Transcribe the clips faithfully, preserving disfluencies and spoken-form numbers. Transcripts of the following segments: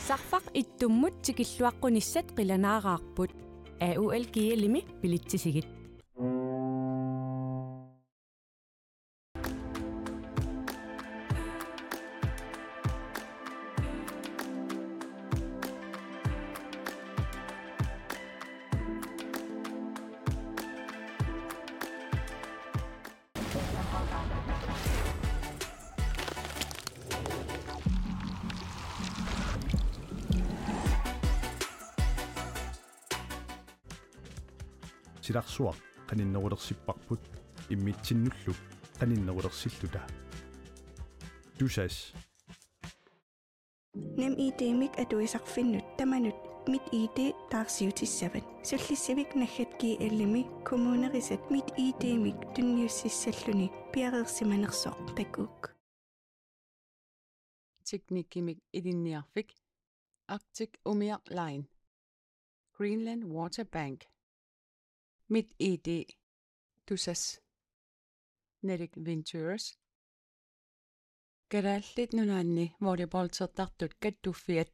Sarfaq ittummut tikilluaqqunissat qilanaaraarput. A U L G L-imi bilitsisigit. Silarsuaq qaninnerulersipparput immitsinnullu qaninnerulersilluta. Tusass. NemID-mik atuisarfinnut tamanut MitID taarsiutissavat. Sullissivik naggat G L-imi kommunerisat MitID-mik tunniussissalluni piareersimanersoq takuuk. Teknikkimik ilinniarfik, Arctic Umiaq Line, Greenland Water Bank, MitID, Tusass, Nordic Ventures, Kalaallit Nunaanni volleyballtertartut kattuffiat.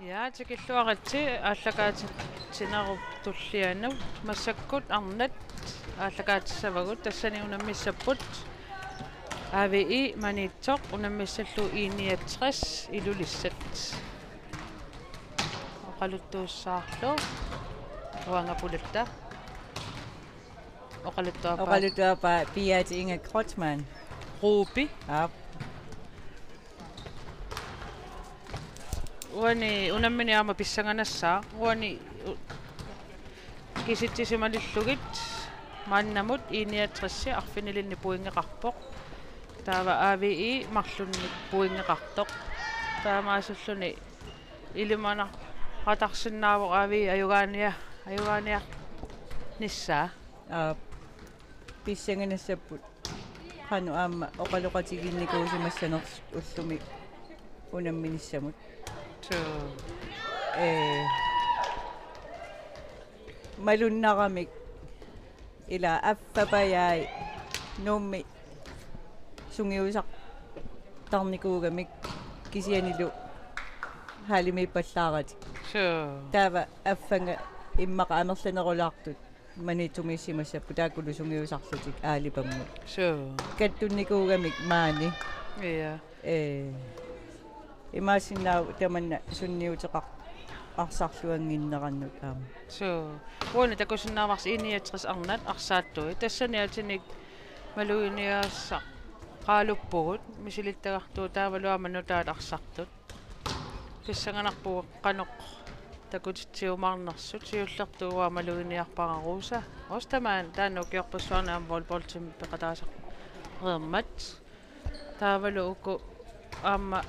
Ja, tikilluaritsi aallakaatitsinerup tullianut. Massakkut arnat aallakaatissavagut, tassani unammissapput A V I Maniitsoq unammissallugu I niogtres Ilulissat. Oqaluttuussaarlu uanga Pulatta. Oqaluttuappaa. Oqaluttuappaa Piaata Inga Kreutzmann. Ruupi. Aap. Uani unammini aamma pissanganassaaq. Uani u-, kisitsisimalillugit maannamut I niogtres arfinilinnik pointeqarpoq. Taava A V I marlunnik pointeqartoq. Taamaasilluni ilimanaqatarsinnaavoq A V I ajugaania-, ajugaaniarnissaa. Aap. Pissanganassapput. qanoq aamma oqaloqatigiinnikuusimassanersut ullumi unamminissamut. Suu. Ee, malunnaramik ila affapajai Nuummi sungiusartarnikuugamik kisiannili hallimiippallaaratik. Suu. Taava affanga immaqa amerlanerulaartut Maniitsumiissimassapput taakkulu sungiusarlutik Aalipammut. Suu. Kattunnikuugamik maani. Ja. Ee. Imaassinnaavoq tamanna sunniuteqar- arsarluannginnerannut aamma. Suu. Uani takusinnaavarsi I niogtres arnat arsaattui. Tassani atinik maluginiagassaqaaluppugut misilittagartugut taavalu aamma nutaat arsartut. Pissanganarpoq qanoq takutitsiumaarnersut, siullertut uanga maluginiarpara Rosa. Ostamaan taanna ukiorpassuarni aamma volleyballtimik peqataasarneq. Taavalu uku aamma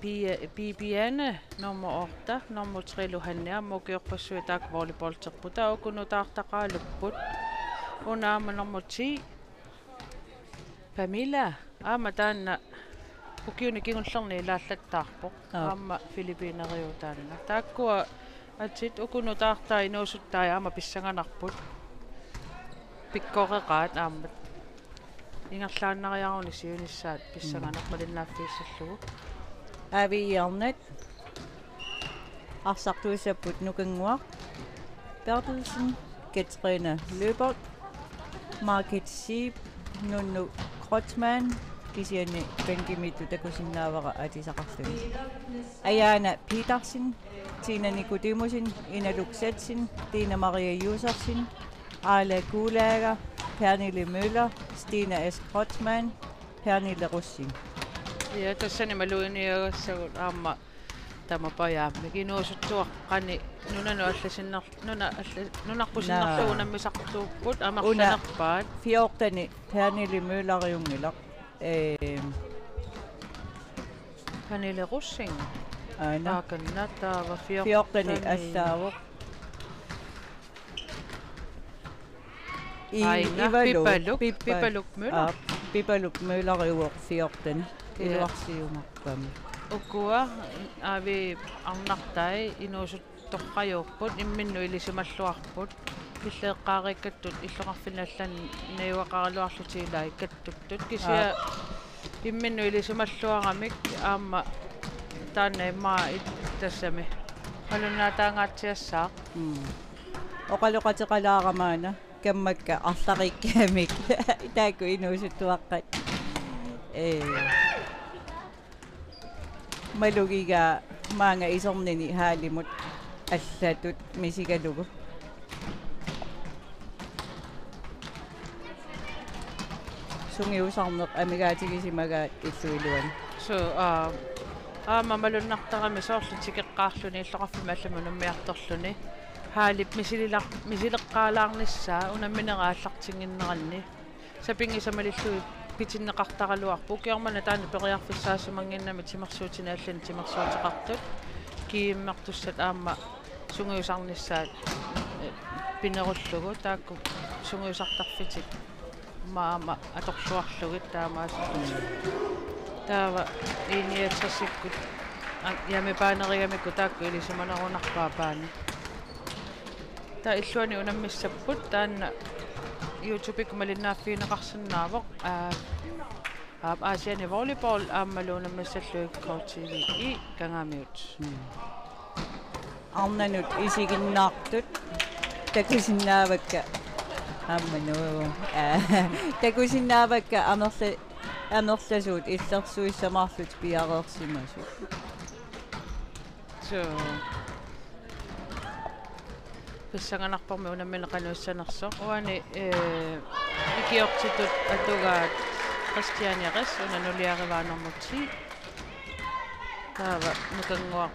Pia-, Bibiane nummer otte, nummer tre Luhanne, aamma ukiorpassuit taakku volleyballterput. Taava uku nutaartaqaalupput. Una aamma nummer ti. Pamela, aamma taanna ukiuni kingullerni ilaallattaarpoq. Aap. Aamma Filippineriu taanna. Taakkua atit uku nutaartai inuusuttai aamma pissanganarput. Pikkoreqaat aamma. Ingerlaannariaruni siunissaat pissanganaq malinnaaffigissallugu. Aavi arnat arsartuissapput Nukannguaq Berthelsen, Katrine Løbert, Margit Sieb, Nunnu Kreutzmann, kisianni bænkimiittut takusinnaavara atisaqarluni. Ayana Petersen, Tina Nikodemussen, Ina Luksetsen, Tina Maria Josefsen, Aala Kuulaaga, Pernille Møller, Stina S. Kreutzmann, Pernille Rosing. Ja, tassani maluginiagassagut aamma tamapajaammik inuusuttuaqqani nunanut allasinner-, nuna alla-, nunarput sinnerlugu unammisartuupput amerlanerpaat. Fjorteni Pernille Mølleriunngilaq. Ehm, Pernille Rosing. Aana. Aakannataava Fjorteni fjorteni. Allaavoq. I-, Aina, Ivalu, Pipaluk, Pipa-, Pipaluk Møller. Aa, Pipaluk Mølleriuvoq fjorten. Ja. Iluarsiumaqqami. Ukua, aavi arnartai inuusuttorrajuupput, imminnut ilisimalluarput. Killeeqqaariikkattut illoqarfinni allani najugaqaraluarlutik ilai kattuttut. Kisianni Aa. Imminnut ilisimalluaramik aamma taanna immaqa it-, tassami. Malunnaataangaatsiassaaq. Mm. Oqaloqateqalaarama aana kammakka arlariikkaamik. Taakku inuusuttuaqqat. Ee. Malugigaa maanga isornini hallimut allatut misigalugu. Sungiusarneq amigaatigisimagaa illup iluani. Suu, aa, aamma malunnartarami soorlu tikeqqaarluni illoqarfimmi allami unammiartorluni. Hallip misililar-, misileqqaalaarnissaa unamminerit aallartinnginneranni. Sapinngisat malillugit pitinneqartaraluarput. Ukioq manna taanna periarfissaasimannginnami timersuutinik allanit timersuuteqartut. Kiimmertussat aamma sungiusarnissaat, eh, pinerullugu taakku sungiusartarfitik aamma atorluarlugit taamaasilluni. Taava I niogtresikkut, a-, jami paanerigamikkut taakku ilisimanerunarpaat paani. Taava illuanni unammissapput taanna YouTube-ikkut malinnaaffigineqarsinnaavoq, aa, aap, Aasianni volleyball aammalu unammissallugit K T V I Kangaamiut. Arnanut isiginnaartut takusinnaavakka aamma nuu. Aa, takusinnaavakka amerla-, amerlasuut illersuissamaarlutik piareersimasut. Suu. Pissanganarpormi unammineq qanoq issanersoq. Uani, eh, ikiortitut atugaat Christiane Ries, una nuliarivaa nummer ti. Taava Nukannguaq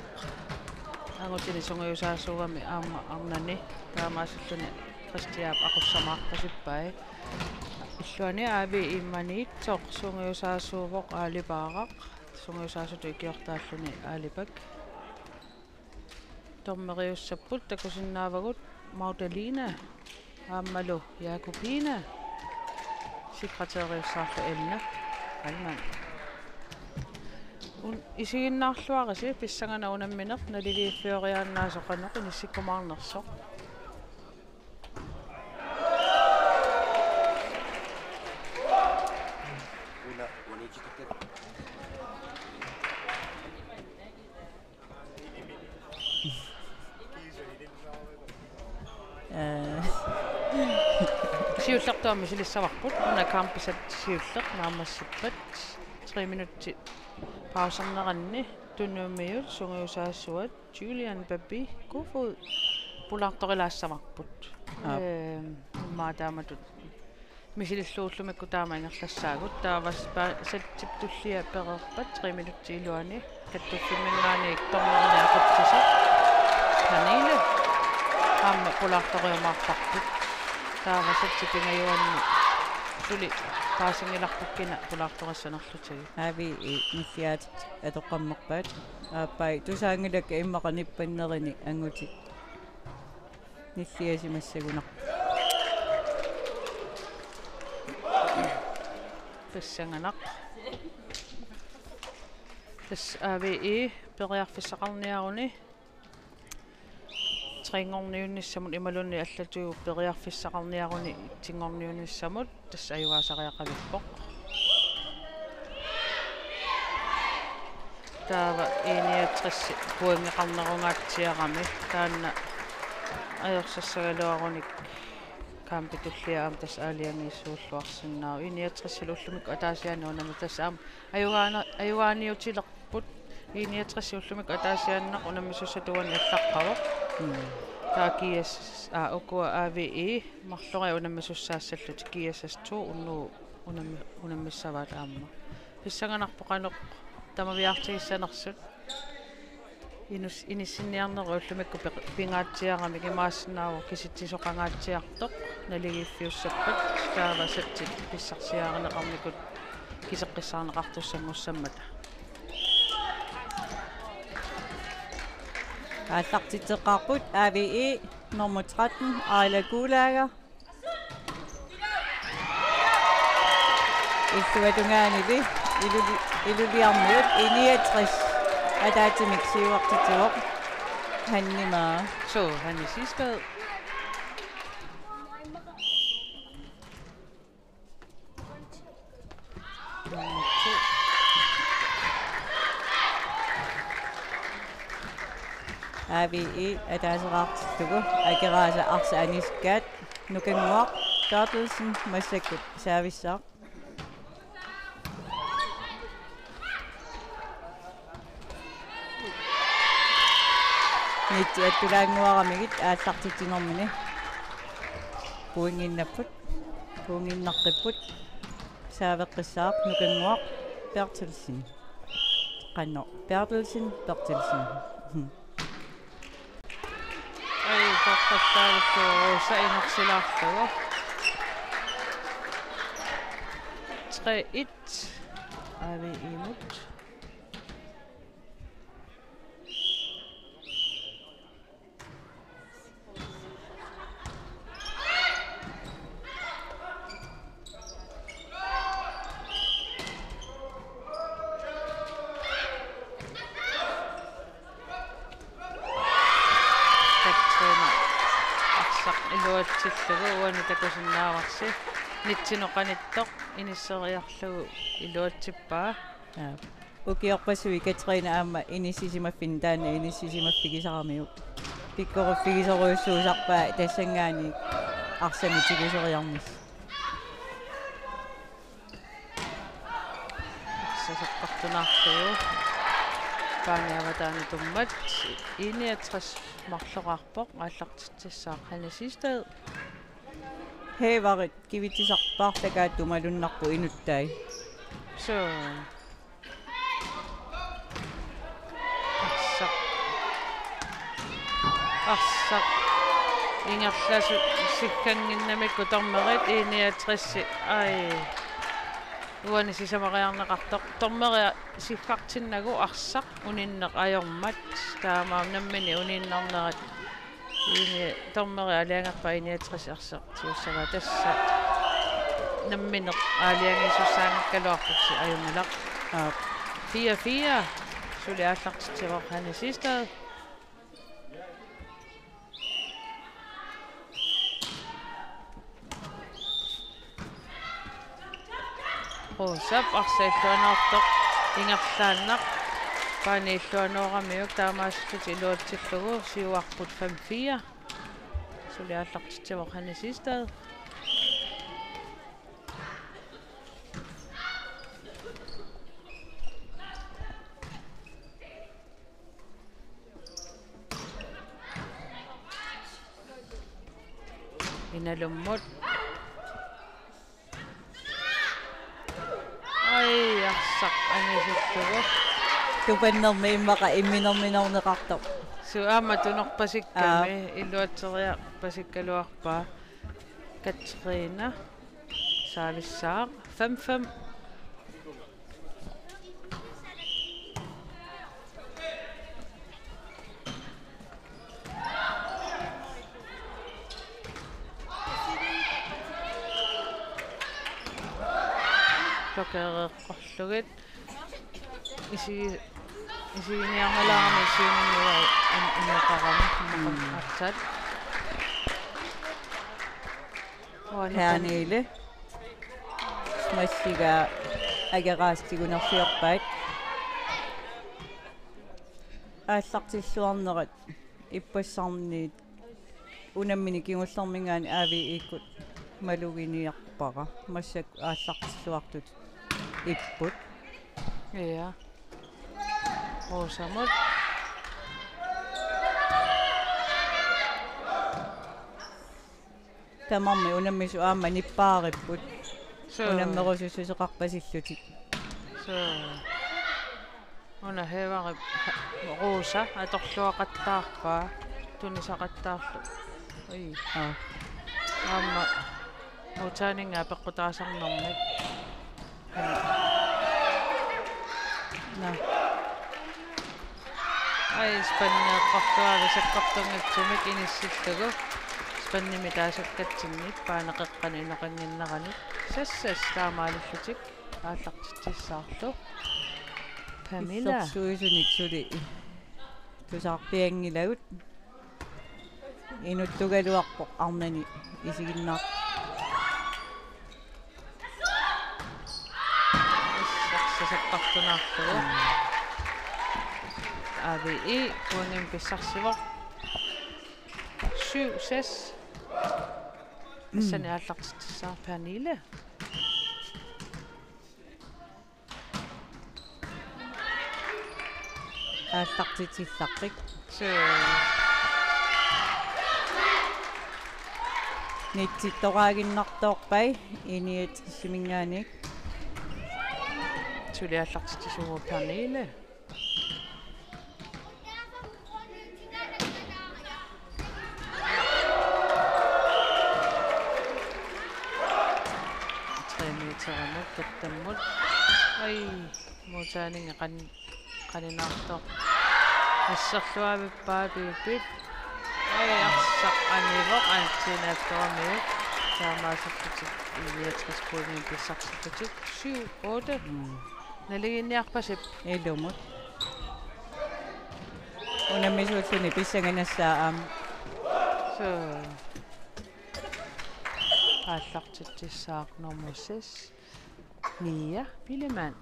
angutini sungiusaasuugami aamma arnani. Taamaasilluni Christiap aqussamaarpasippai. Illuani Aavi Immaniitsoq sungiusaasuuvoq aalipaaraq. Sungiusaasutut ikiortaalluni aalipak. Dommeriussapput takusinnaavagut Magdalena aammalu Jakobine. Sekretæriussaarlu Elna Heilmann. Un-, isiginnaarluarisi pissanganaq unammineq naligiiffioriaannaasoq qanoq inissikkumaarnersoq. Ee. Siullertut aamma silissavarput, una kampip siulleq naammassippat, tre minutsit pauserneranni, tunumiut sungiusaasuat Julian Papi Kofod pulaartorilaassavarput. Aap. Ehm, immaqa taamatut misilillugu ullumikkut taama ingerlassaagut, taava pa-, satsip tullia pereerpat tre minutsit iluani kattuffimminngaanniit dommerinik aqutsisoq Pernille aamma pulaartoriumaarparput. Taava satsip pingajuanni suli paasinngilarput kina pulaartorissanerlutigu. A V E nilliaatit atoqqammerpaat. Aappai tusaanngilakka immaqa nippannerini angutit nilliasimassagunarput. Pissanganaq. Tassa A V E periarfissaqarniaruni trenngorniunnissamut imaluunniit allatut periarfissaqarniaruni etsinngorniunnissamut tassa ajugaasariaqavippoq. Taava I niogtres pointeqarnerungaatsiarami taanna ajorsassagaluarunik kampip tullia aamma tassa aalajangiisuulluarsinnaavoq. I niogtres ullumikkut ataasiaannaq unammi-, tassa aamma ajugaana-, ajugaaniutilerput. I niogtres ullumikkut ataasiaannaq unammisussatut uani allaqqavoq. Mm. Taava G S S, aa, ukua A V E marloriarlugit unammisussaassallutik, G S S to unnugu unammi-, unammissavaat aamma. Pissanganarpoq qanoq tamaviaartigissanersut. Inus-, inissinniarnerit ullumikkut pi-, pingaatsiaramik, imaassinnaavoq kisitsisoqangaatsiartoq naligiiffiussappat, taava satsip pissarsiarineqarnikut kiteqqissaarneqartussanngussammata. Aallartitseqqaarput A V E nummer tretten, Aila Gulager. Illuatungaanilu Iluli-, Iluliarmiut I niogtres ataatsimik siuartitsivoq Hanni Maa. Suu, Hanni Siegstad. A V E ataaseqartillugu Akeraasa arsaq anisikkaat, Nukannguaq Berthelsen massakkut saavissaaq. Nitsi attulaannguaramigit aallartitsinermini pointiinnapput, pointiinnaqqipput. Saaveqqissaaq Nukannguaq Berthelsen. Qanoq, Berthelsen, Berthelsen. Ai, taqqattaarlugu, sa inersilaarlugu. Tre et. A V E-mut. Katrina arsaq iluatsillugu uani takusinnaavarsi. Nitsinut qanittoq inisseriarlugu iluatsippaa. Aap. Ukiorpassuit Katrina aamma inissisimaffinni, taanna inissisimaffigisaramiuk. Pikkoriffigisorujussuusarpaa tassanngaanniit arsamik tiguseriarnissaa. Arsaq sakkortunaarlugu. Paani avataani tummat. I niogtres marloraarpoq, aallartitsissaaq Hanne Siegstad. Hæverit kivitsisarput paarlakaatut malunnarpoq inuttai. Suu. Arsaq. Arsaq. Ingerlasoq siggannginnamikku dommerit I niogtres. Ai. Uani sisamariarneqartoq. Dommeri siggartinnagu arsaq uninneq ajormat. Taamaammat nammineq uniinnarnerat. Ini-, dommeri aalajangerpaa I niogtres arsaq tigussavaa, tassa Nammineq aalajangiisussaanngikkaluarpusi ajunngilaq. Aap. Fire fire. Suli aallartitsivoq Hanne Sistad. Rosap arsaq illuanoortoq ingerlaannaq. Paani illuanooramiuk taamaasillutik iluatsillugu siuarput fem fire. Suli aallartitsivoq Hanne Sistad. Inalummut. Ai, arsaq anisillugu. Tupannermi immaqa imminerminorneqartoq. Suu, aamma tunorpasikkami. Aap. Iluatseriarpasikkaluarpaa. Katrina. Saavissaaq. Fem fem. Blokereqqorlugit. Isi-, isiginiarnalaarami siunniua in-, inoqarami. Mm. Arsaq. Uani Pernille. Smashiga ageraassuunersiorpaat. Aallartilluarnerat ippassarniit unammineq kingullerminngaanniit A V I-kkut maluginiarpara. Massakkut aallartilluartut ipput. Ja. Rosamut. Tamarmik unammisut aamma nippaaripput. Suu. Unammerusussuseqarpasillutik. Suu. Una Heevarip Rosa atorluaqattaarpaa, tunisaqattaarlu. Ui. Aa. Aamma Mutaaninnga peqqutaasarnermik. Ana. Naa. Ai, spanneeqqortualu sakkortunngitsumik inissillugu. Spannimik taasakkatsinnit paani qeqqanut inoqannginneranut. Sassas taamaalillutik aallartitsissaarlu. Pernille. Illersuisunik suli tusarpianngilagut. Inuttugaluarpoq arnani isiginnaar-. Sassas sakkortunaarlugu. A V I pointimik pissarsivoq. Syv seks. Tassani aallartitsissaaq Pernille. Aallartitsissaarpik. Suu. Nitsittoraaginnartoorpai I niogtresiminngaanniit. Suli aallartitsisuuvoq Pernille. Tre meterimut kattammut. Ai, Mutaaninnga qan-, qaninaartoq. Asserluavippaa Pipip. Ai, arsaq anivoq, Antina Stormiuk. Taamaasillutik I niogtres pointimik pissarsillutik. Syv otte. Mm. Naligiinniarpasippoq. Ilumut. Unammisuulluni pissanganassaa aamma. Suu. Aallartitsissaaq nummer seks. Mia Bilemann.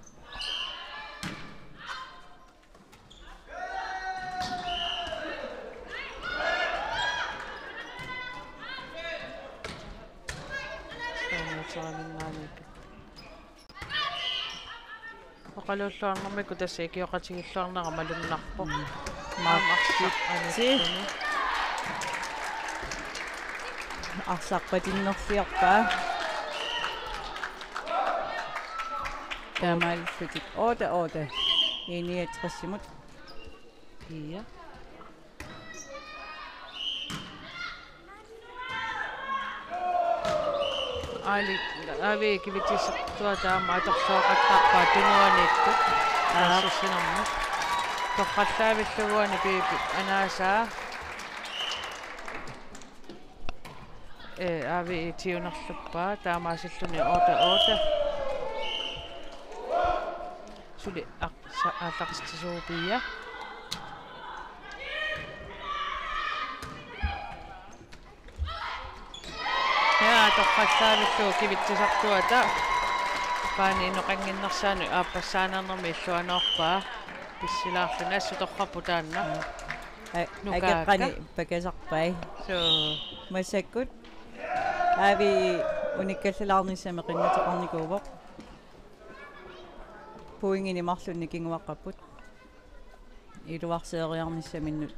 Oqaluulluarnermikkut tassa ikioqatigiilluarnera malunnarpoq. Mm. Aamma arsaq anittuni. Arsaq patinnerliorpaa. Taamaalillutik otte otte. I niogtresimut. Ja. Aali, A V I kivitsissuaq taama atorluaqattaarpaa tunuaniittut. Aap. Assersuinermut. Torrallaavillugu uani Pipip anaasaa. Eh, A V E tiunerluppaa, taamaasilluni otte otte. Suli aq-, sa-, aallartitsisuuvoq Pia. Ja, torrallaavillugu kivitsisartuata. Paani inoqannginnersaanut aappassaanermi illuanoorpaa. Pissilaarluni assut torrarput taanna. Aa, a-, nukaakka. Akeqqani pakasarpai. Suu. Massakkut A V E unikkallalaarnissami qinnuteqarnikuuvoq. Pointinik marlunnik kinguaqqapput. Iluarseeriarnissaminnut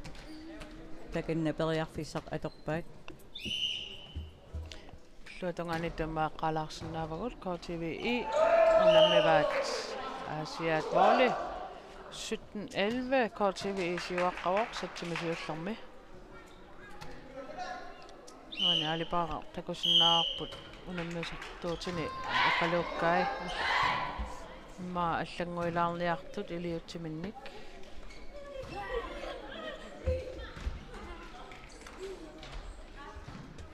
takanna periarfissaq atorpaat. Illuatungaani tammaaqqalaarsinnaavagut. K T V E unammivaat Aasiaat volley. Sytten elleve, K T V E siuaqqavoq, satsimi siullermi. Uani aalipaaraq takusinnaavarput unammisartuutini eqaluukkai. Immaqa allannguilaarniartut iliuutsiminnik.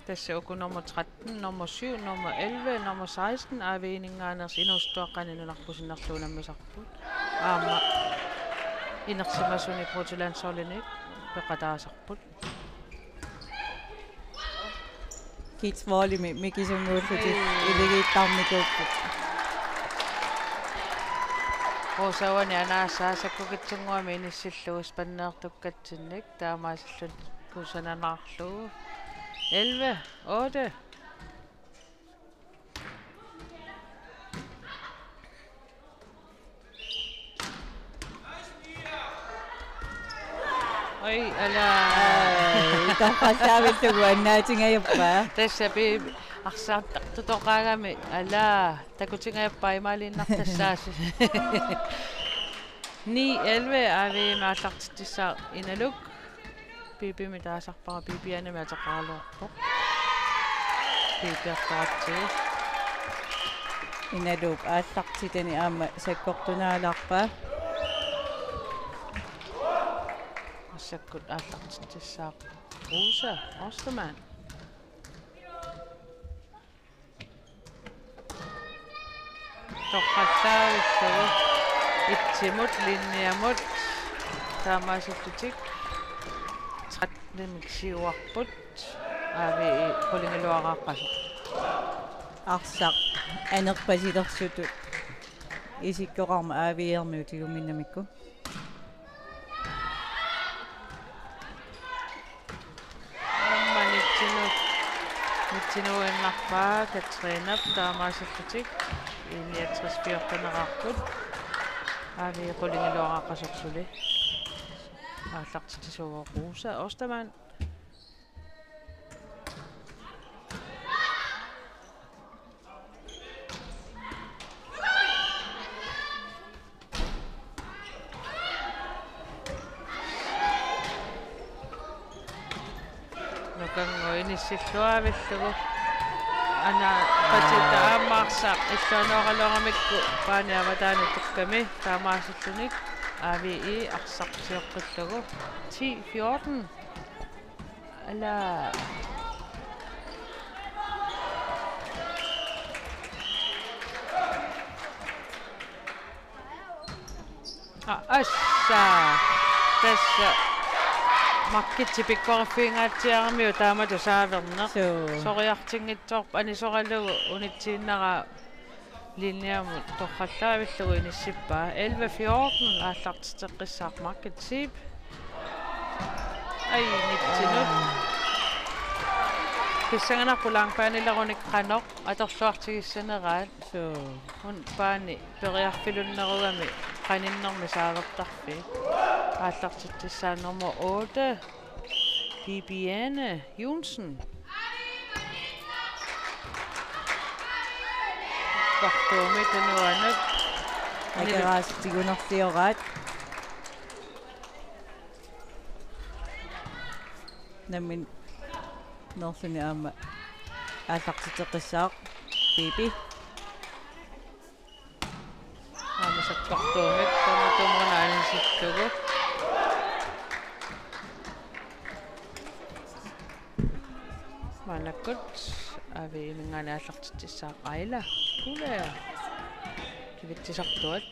Tassa uku nummer tretten, nummer syv, nummer elleve, nummer seksten, A V E-ninngaanneersut inuusuttuaqqani nunarput sinnerlugu unammisarput. Aamma inersimasuni bruttolandsholdinik peqataasarput. Kids volleymi mikisunnguullutik iligiittarnikuupput. Rosa uani anaasai sakkukitsunnguamik inissillugu spanneertukkatsinnik, taamaasilluni kusananarlugu. Elleve otte. Oj, ala. Ai, torrallaavillugu annaatingajappaa. Tassa Pipi arsartartutoqaagami, ala, takutingajappaa imaaliinnartassaasi. Ni elleve A V E-mi aallartitsissaaq Inaluk. Pipimik taasarpara, Pipianami ateqaraluarpoq. Pipiartoratsigu. Inaluk aallartitani aamma sakkortunaalaarpaa. Massakkut aallartitsissaaq Rosa Ostermann. Torrallaavillugu. Etsimut, linjemut. Taamaasillutik. Trettenimik siuarput. A V E qulingiluaraaqqasoq. Arsaq anerpasilersutut isikkoqarmat A V E-rmiut tiguminnamikku. Aamma nitsinu-, nitsinuinnarpaa Katrinap, taamaasillutik I niogtres fjorten-eqarput. A V E qulingiluaraaqqasoq suli. Aallartitsisuuvoq Rosa Ostermann. Nukannguaq inissilluaavillugu. Anaapatita aamma arsaq illuanooraluaramikku paani avataani tukkami, taamaasilluni A V E arsaq sioqqillugu. Ti fjorten. Ala. A-, assa. Tassa. Makkitsi pikkoriffiingaatsiaramiuk taamatut saaverneq. Suu. Soriartinngitsoorpoq anisoralugu unitsiinnaraa linjemut torrallaavillugu inissippaa. Elleve fjorten aallartitseqqissaaq Margit Zeeb. Ai, nitsinut. Pissanganarpoq langbaneleruni qanoq atorluartigissaneraat. Suu. Una paani periarfilunnerugami qaninnermi saavertarfiit. Aallartitsissaaq nummer otte, Bibiane Johnsen. Sakkortuumik tunuanut. Akeraasut tigunerlioraat. Nammineerluni aamma aallartitseqqissaaq Bibi. Aamma sakkortuumik tamatumuuna anisillugu. Maannakkut Aviiminngaanniit aallartitsissaaq Aila Kuulajaa. Kivitsisartuat.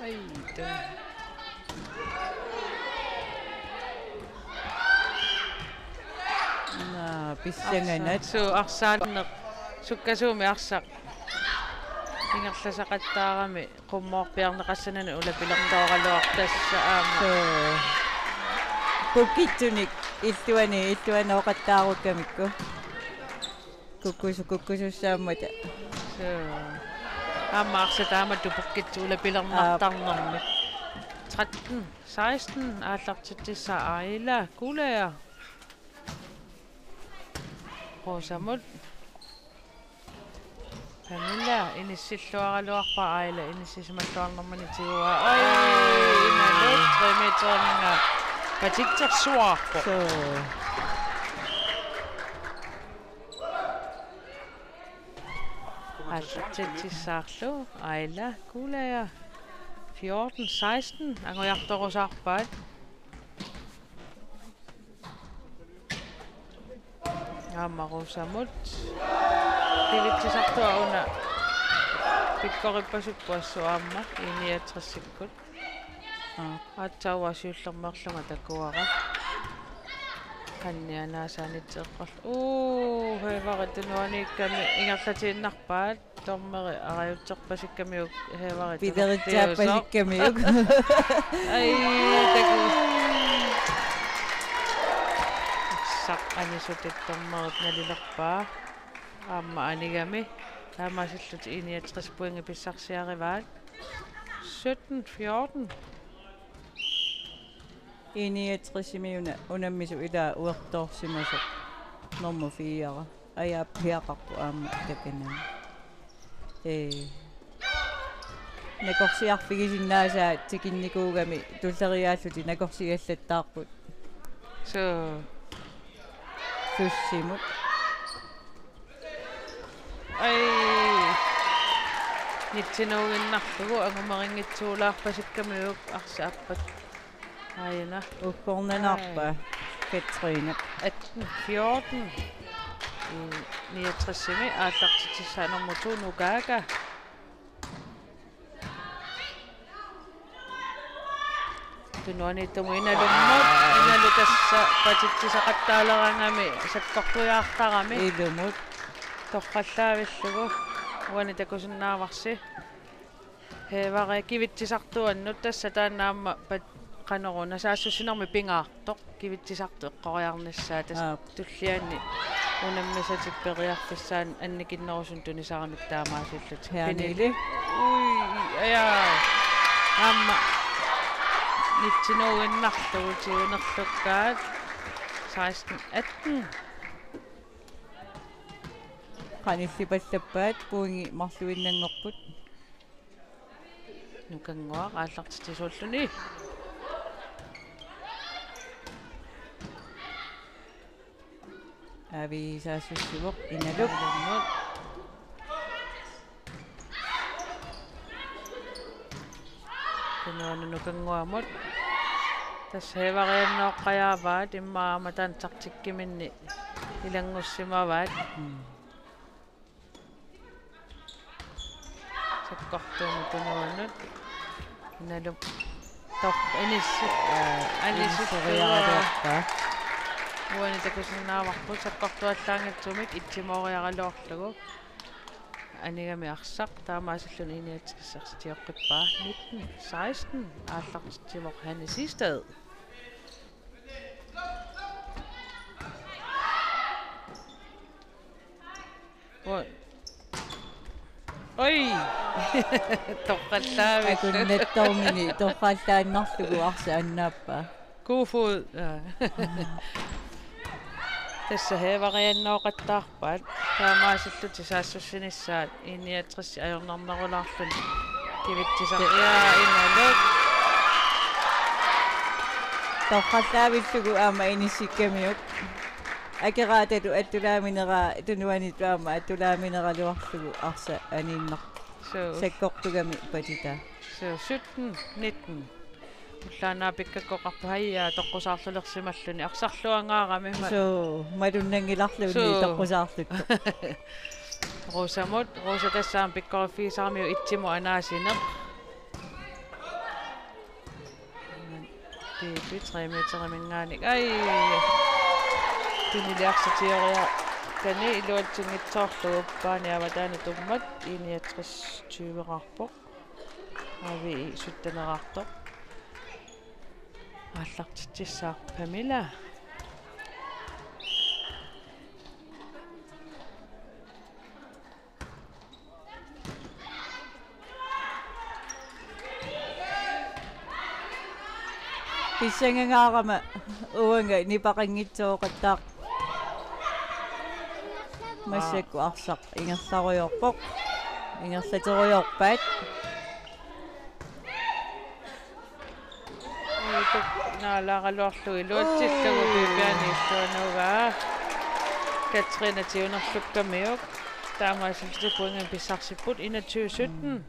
Ai, den. Naa, pissanganaq. Arsaq. Suu, arsaq. Sukkasuumik arsaq. Ingerlasaqattaarami. Qummoorpiarneqassanani ulapilertooraluartoq tassa aamma. Suu. Pukkitsunik illuani, illuanooqattaarukkamikku. Kukkusu-, kukkusussaammata. Suu. Aamma arsaq taamatut pukkitsut ulapilernartarnermik. Aap. Tretten seksten aallartitsissaaq Aila Kuulajaa. Rosamut. Pernille inissilluaraluarpaa, Aila inissisimalluarnermini tiguaa. Oj, imaluunniit tre meterinnga patitsersuarpoq. Suu. Aallartitsissaarlu Aila Kuulajaa. Fjorten seksten angujartorusaarpaat. Aamma Rosamut. Kivitsisartuaq una pikkorippasippoq assut aamma I niogtresikkut. Aa. Aatsaat siullermeerlunga takuara. Qannianaasaanitseqqorlu. Uu, Højværdi tunuaniikkami ingerlatiinnarpaat. Dommeri arajutsipasikkamiuk Højværdi. Pileritsaappasikkamiuk. Ai, taku. Arsaq anisutit dommerit nalilerpaa. Aamma anigami. Taamaasillutik I niogtres pointi pissarsiarivaat. Sytten fjorten. I niogtresimi una unammisoq ilaa uertoorsimasoq nummer fire. Ajaappiaqarpoq aamma takanani. Ee. Nakorsiarfigisinnaasaat tikinnikuugami tulleriiaallutik nakorsigallattaarput. Suu. Sussimut. Ai. Nitsinuuginnarlugu angumerinngitsuulaarpasikkamiuk arsaq aappat. Aajuna. Uggornanarpa. Ai. Katrine. Atten fjorten. I niogtresimi aallartitsissaaq nummer to Nukaga. Tunuaniittumut Inalummut, Inalu tassa patitsisaqattaalerangami sakkortujaartarami. Ilumut. Torrallaavillugu. Uani takusinnaavarsi. Højværdi kivitsisartuannut tassa taanna aamma pat-, qanoruna saassussinermi pingaartoq kivitsisartut eqqoriarnissaat tassa. Aap. Tulliani unammisatik periarfissaat annikinnerusunik tunisaramik taamaasillutik. Hernili. Ui, ajaa. Aamma nitsinuuginnarlugu tigunerlukkaat. Seksten atten. Qanillipallappaat pointi marluinnanngorput. Nukannguaq aallartitsisuulluni. Avi saassussivoq Inaluk. Inalumut. Tunuanut Nukannguamut. Tassa Højværdiannooqqajaavaat immaqa aamma taanna taktikkiminni ilanngussimavaat. Mm. Sakkortuumut tunuanut. Inaluk. Tor-, inissi-, aa, anisuttugaq. Inissereerluarpaa. Uani takusinnaavarput sakkortuallaanngitsumik itsimooriaraluarlugu. Anigami arsaq taamaasilluni I niogtres arsaq tioqqippaa. Nitten seksten aallartitsivoq Hanne Siegstad. Oj. Oj! Torrallaavillugu. Akunnattormini torrallaannarlugu arsaq annaappaa. Kofod. Jaa. Tassa Højværdiannooqattaarpaat. Taamaasillutik saassussinissaat I niogtres ajornarnerulaarluni. Kivitsisaq. Jaa, Inaluk. Torrallaavillugu aamma inissikkamiuk. Akeraatatut attulaamineraa tunuaniittut aamma attulaamineraluarlugu arsaq aniinnarpoq. Suu. Sakkortugami patitaa. Suu, sytten nitten. Ullaannaq pikkakkoqarpoq, hajaa, toqqusaarlulersimalluni. Arsarluangaarami ma- Suu, malunnanngilarluunniit. Suu. Toqqusaarluttoq. Rosamut, Rosa tassa aamma pikkoriffigisaramiuk etsimut anaasineq. Piipi tre meteriminngaanniit. Ai! Tuniliarsitioriarluni iluatsinngitsoorlugu, paani avataani tummat, I niogtres tyveqarpoq. A V E sytteneqartoq. Aallartitsissaaq Pamela. Pissangangaarama uanga nipaqanngitsooqattaaq. Massakkut arsaq ingerlarujoorpoq. Ingerlaterujoorpaat. Uituk naalaaraluarlugu iluatsillugu Piipiani illuanugaa. Katrine tiunerlukkamiuk. Taamaasillutik pointit pissarsipput enogtyve sytten.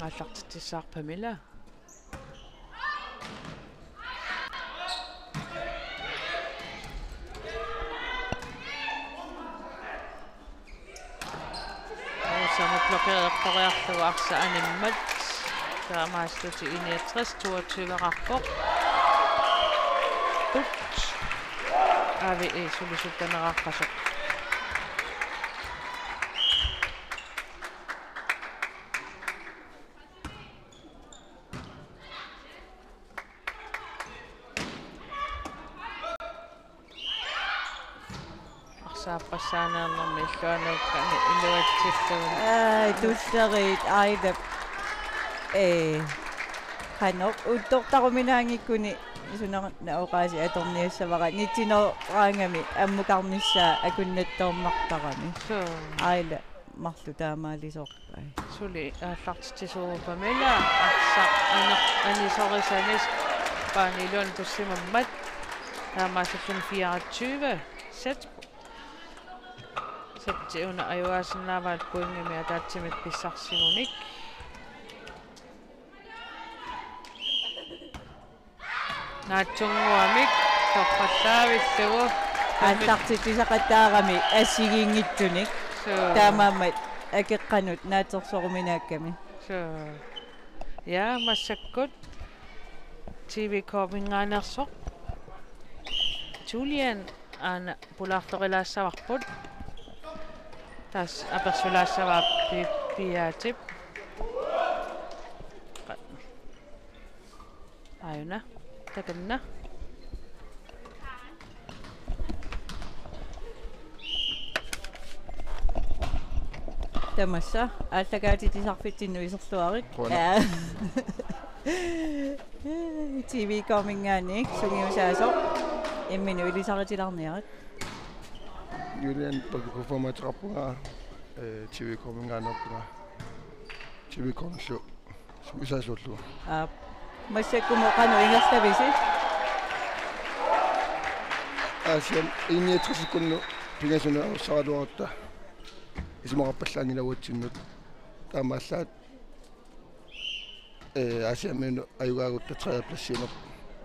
Aallartitsissaaq Pamela. Rosamut blokereqqoriarlugu arsaq animmat. Taamaallutik I niogtres toogtyveqarpoq. Ut. A V E suli sytteneqarpasoq. Arsaappassaaniarnermi illuanukkani iluatsillugu. Ai, tulleriit, Ailap. Ee, qanoq uuttortaruminaanngikkuni sunarna oqaasii atorniassavara, nitsinooraangami ammukarnissaa akunnattoornartarami. Suu. Aila marluk taamaalisoorpai. Suli aallartitsisuuvoq Pamela, arsaq aner-, anisorisanis paani iluani tussimammat. Taamaasilluni fireogtyve set. Septi una ajugaasinnaavaat pointimik ataatsimik pissarsigunik. Naatsunnguamik torrallaavillugu. Aallartitsisaqattaarami assigiinngitsunik. Suu. Taamaammat akeqqanut naatsorsoruminaakkami. Suu. Ja, massakkut T V K-minngaanneersoq. Julian aana pulaartoqilaassavarput. Tassa apersulaassavaa Pi-, Piaatip. Aajuna. Takanna. Tamassa aallakaatitsisarfitsinnut iserluarit. Qujanaq. Aa. T V K-minngaanniit sungiusaasoq imminut ilisaritilaarniarit. Julian Pakuku formateqarpunga, eh, T V K-minngaanneerpunga. T V K-nullu sungiusaasullugu. Aap. Massakkumut qanoq ingerlavisi? Aasiam I niogtres-ikkunnut pingasunut ajorsaraluarutta isumaqarpallaanngilaq uatsinnut. Taamaallaat, eh, Aasiammiunut ajugaagutta tredjepladsimi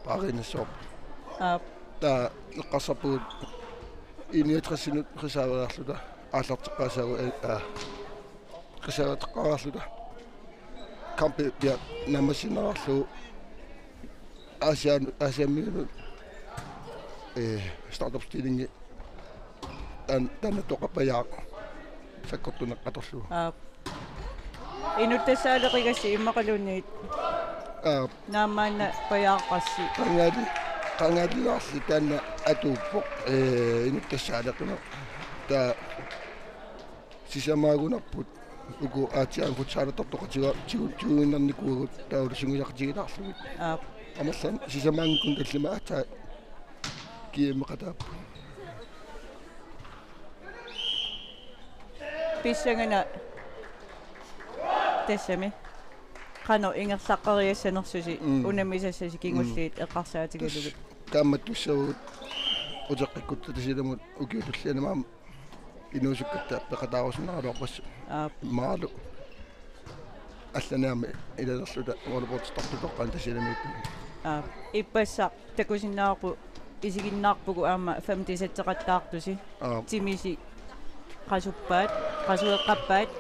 paariinnassavarput. Aap. Taava eqqarsarpugut I niogtres-inut reserveriarluta aallarteqqaassaagut, eh, aa, reserveteqqaarluta. Kampi pia naammassineqarlugu Aasian-, Aasiammiunut, eh, startopstillingi tan-, taanna toqapajaaq sakkortuneq atorlugu. Aap. Inuttassaaleqigassi immaqaluunniit. Aap. Naammaannapajaarpassi. Qangali-, qangalilaarli taanna atuuppoq, eh, inuttassaaleqineq. Taava sisamaagunarput uku aatsaat futsalertartoqatiga tigu-, tiguinnarnikuuagut taavalu sungiusaqatigilaarlugit. Aap. Amerlan sisamaanngikkunik tallimat aatsaat G M-eqataapput. Pissangana tassami. Qanoq ingerlaqqeriassanersusi. Mm. Unammisassasi kingulliit. Mm. Eqqarsaatigalugit. Tassa kaammattussaavugut. uteqqikkutta Tasiilamut ukiut tulliani aamma inuusukkatta peqataarusunnaraluarpassuit. Aap. Immaqa allanit aamma ilalerluta volleyballittartut toqqaannartumik Tasiilamiittumi. Aap. Ippassaq takusinnaavarput isiginnaarpugut aamma femtisatseqattaartusi. Aap. Timisi qasuppaat, qasueqqappaat.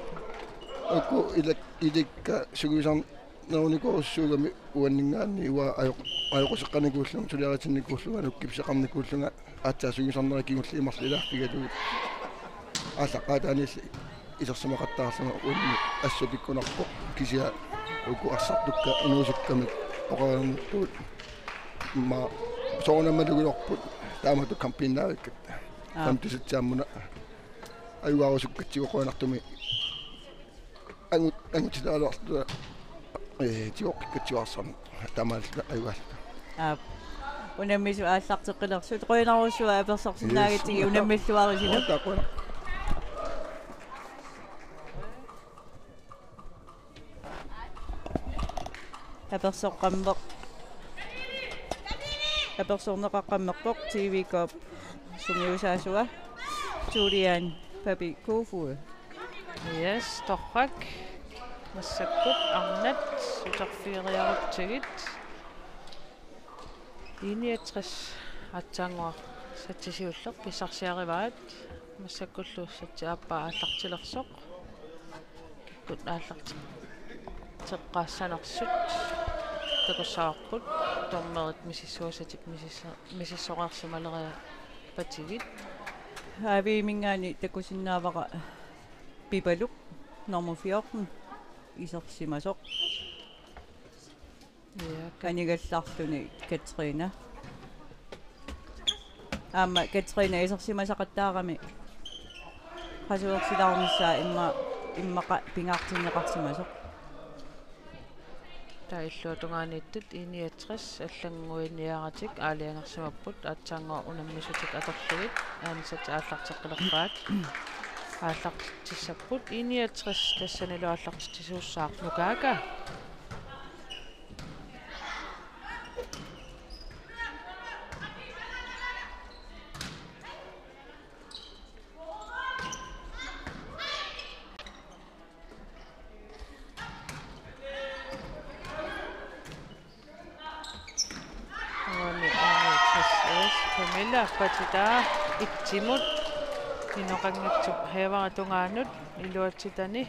Uku ilak-, ilikka sungiusarnerunikoorusuugami uanninngaanniit uanga ajoq-, ajoquseqqarnikuullunga, suliaritinnikuullunga, nukkipseqarnikuullunga, aatsaat sungiusarnerit kingulliit marluk ilaaffigalugit. Aallaqqaataaniilli isersimaqattaarlunga uanni assut pikkunarpoq kisianni uku arsartukka inuusukkamik oqarniartugut. Immaqa soorunami malugilerput taamatut kampiinnavikkat. Aap. Femtisatseqarmuna ajugaarusukkatsigu qujanartumik angut-, angutitaaluarluta, ee, tigoqqikkatsigu arsarneq taamaalilluta ajugaalluta. Aap. Unammisut aallarteqqilersut. Qujanarsuaq apersorsinnaagatsigit. Yes. Unammilluarisilu. Takuuk. Apersoqqammeq-, apersorneqaqqammerpoq T V K-p sungiusaasua Julian Papi Kofod. Yes, torrak. Massakkut arnat uterfigiarutsigit. I niogtres aatsaannguaq satsi siulleq pissarsiarivaat, massakkullu satsi aappaa aallartilersoq. Kikkut aallarteqqaassanersut takussavarput, dommerit misissuisatik misissa-, misissoreersimaleriarpatigit. A V-minngaanniit takusinnaavara Pipaluk, nummer fjorten, isersimasoq. Ja, ka- Anigallarluni Katrine. Aamma Katrine isersimasaqattaarami qasuersilaarnissaa imma-, immaqa pingaartinneqarsimasoq. Taava illuatungaaniittut I niogtres allannguiniaratik aalajangersimapput, aatsaannguaq unammisutik atorlugit anisat aallarteqqilerpaat. Aallartitsissapput I niogtres, tassanilu aallartitsisuussaaq Nukaaka. Uani, uani, tres S. Camilla patitaa ettimut. Inoqanngitsoq hæveri tungaanut iluatsitani.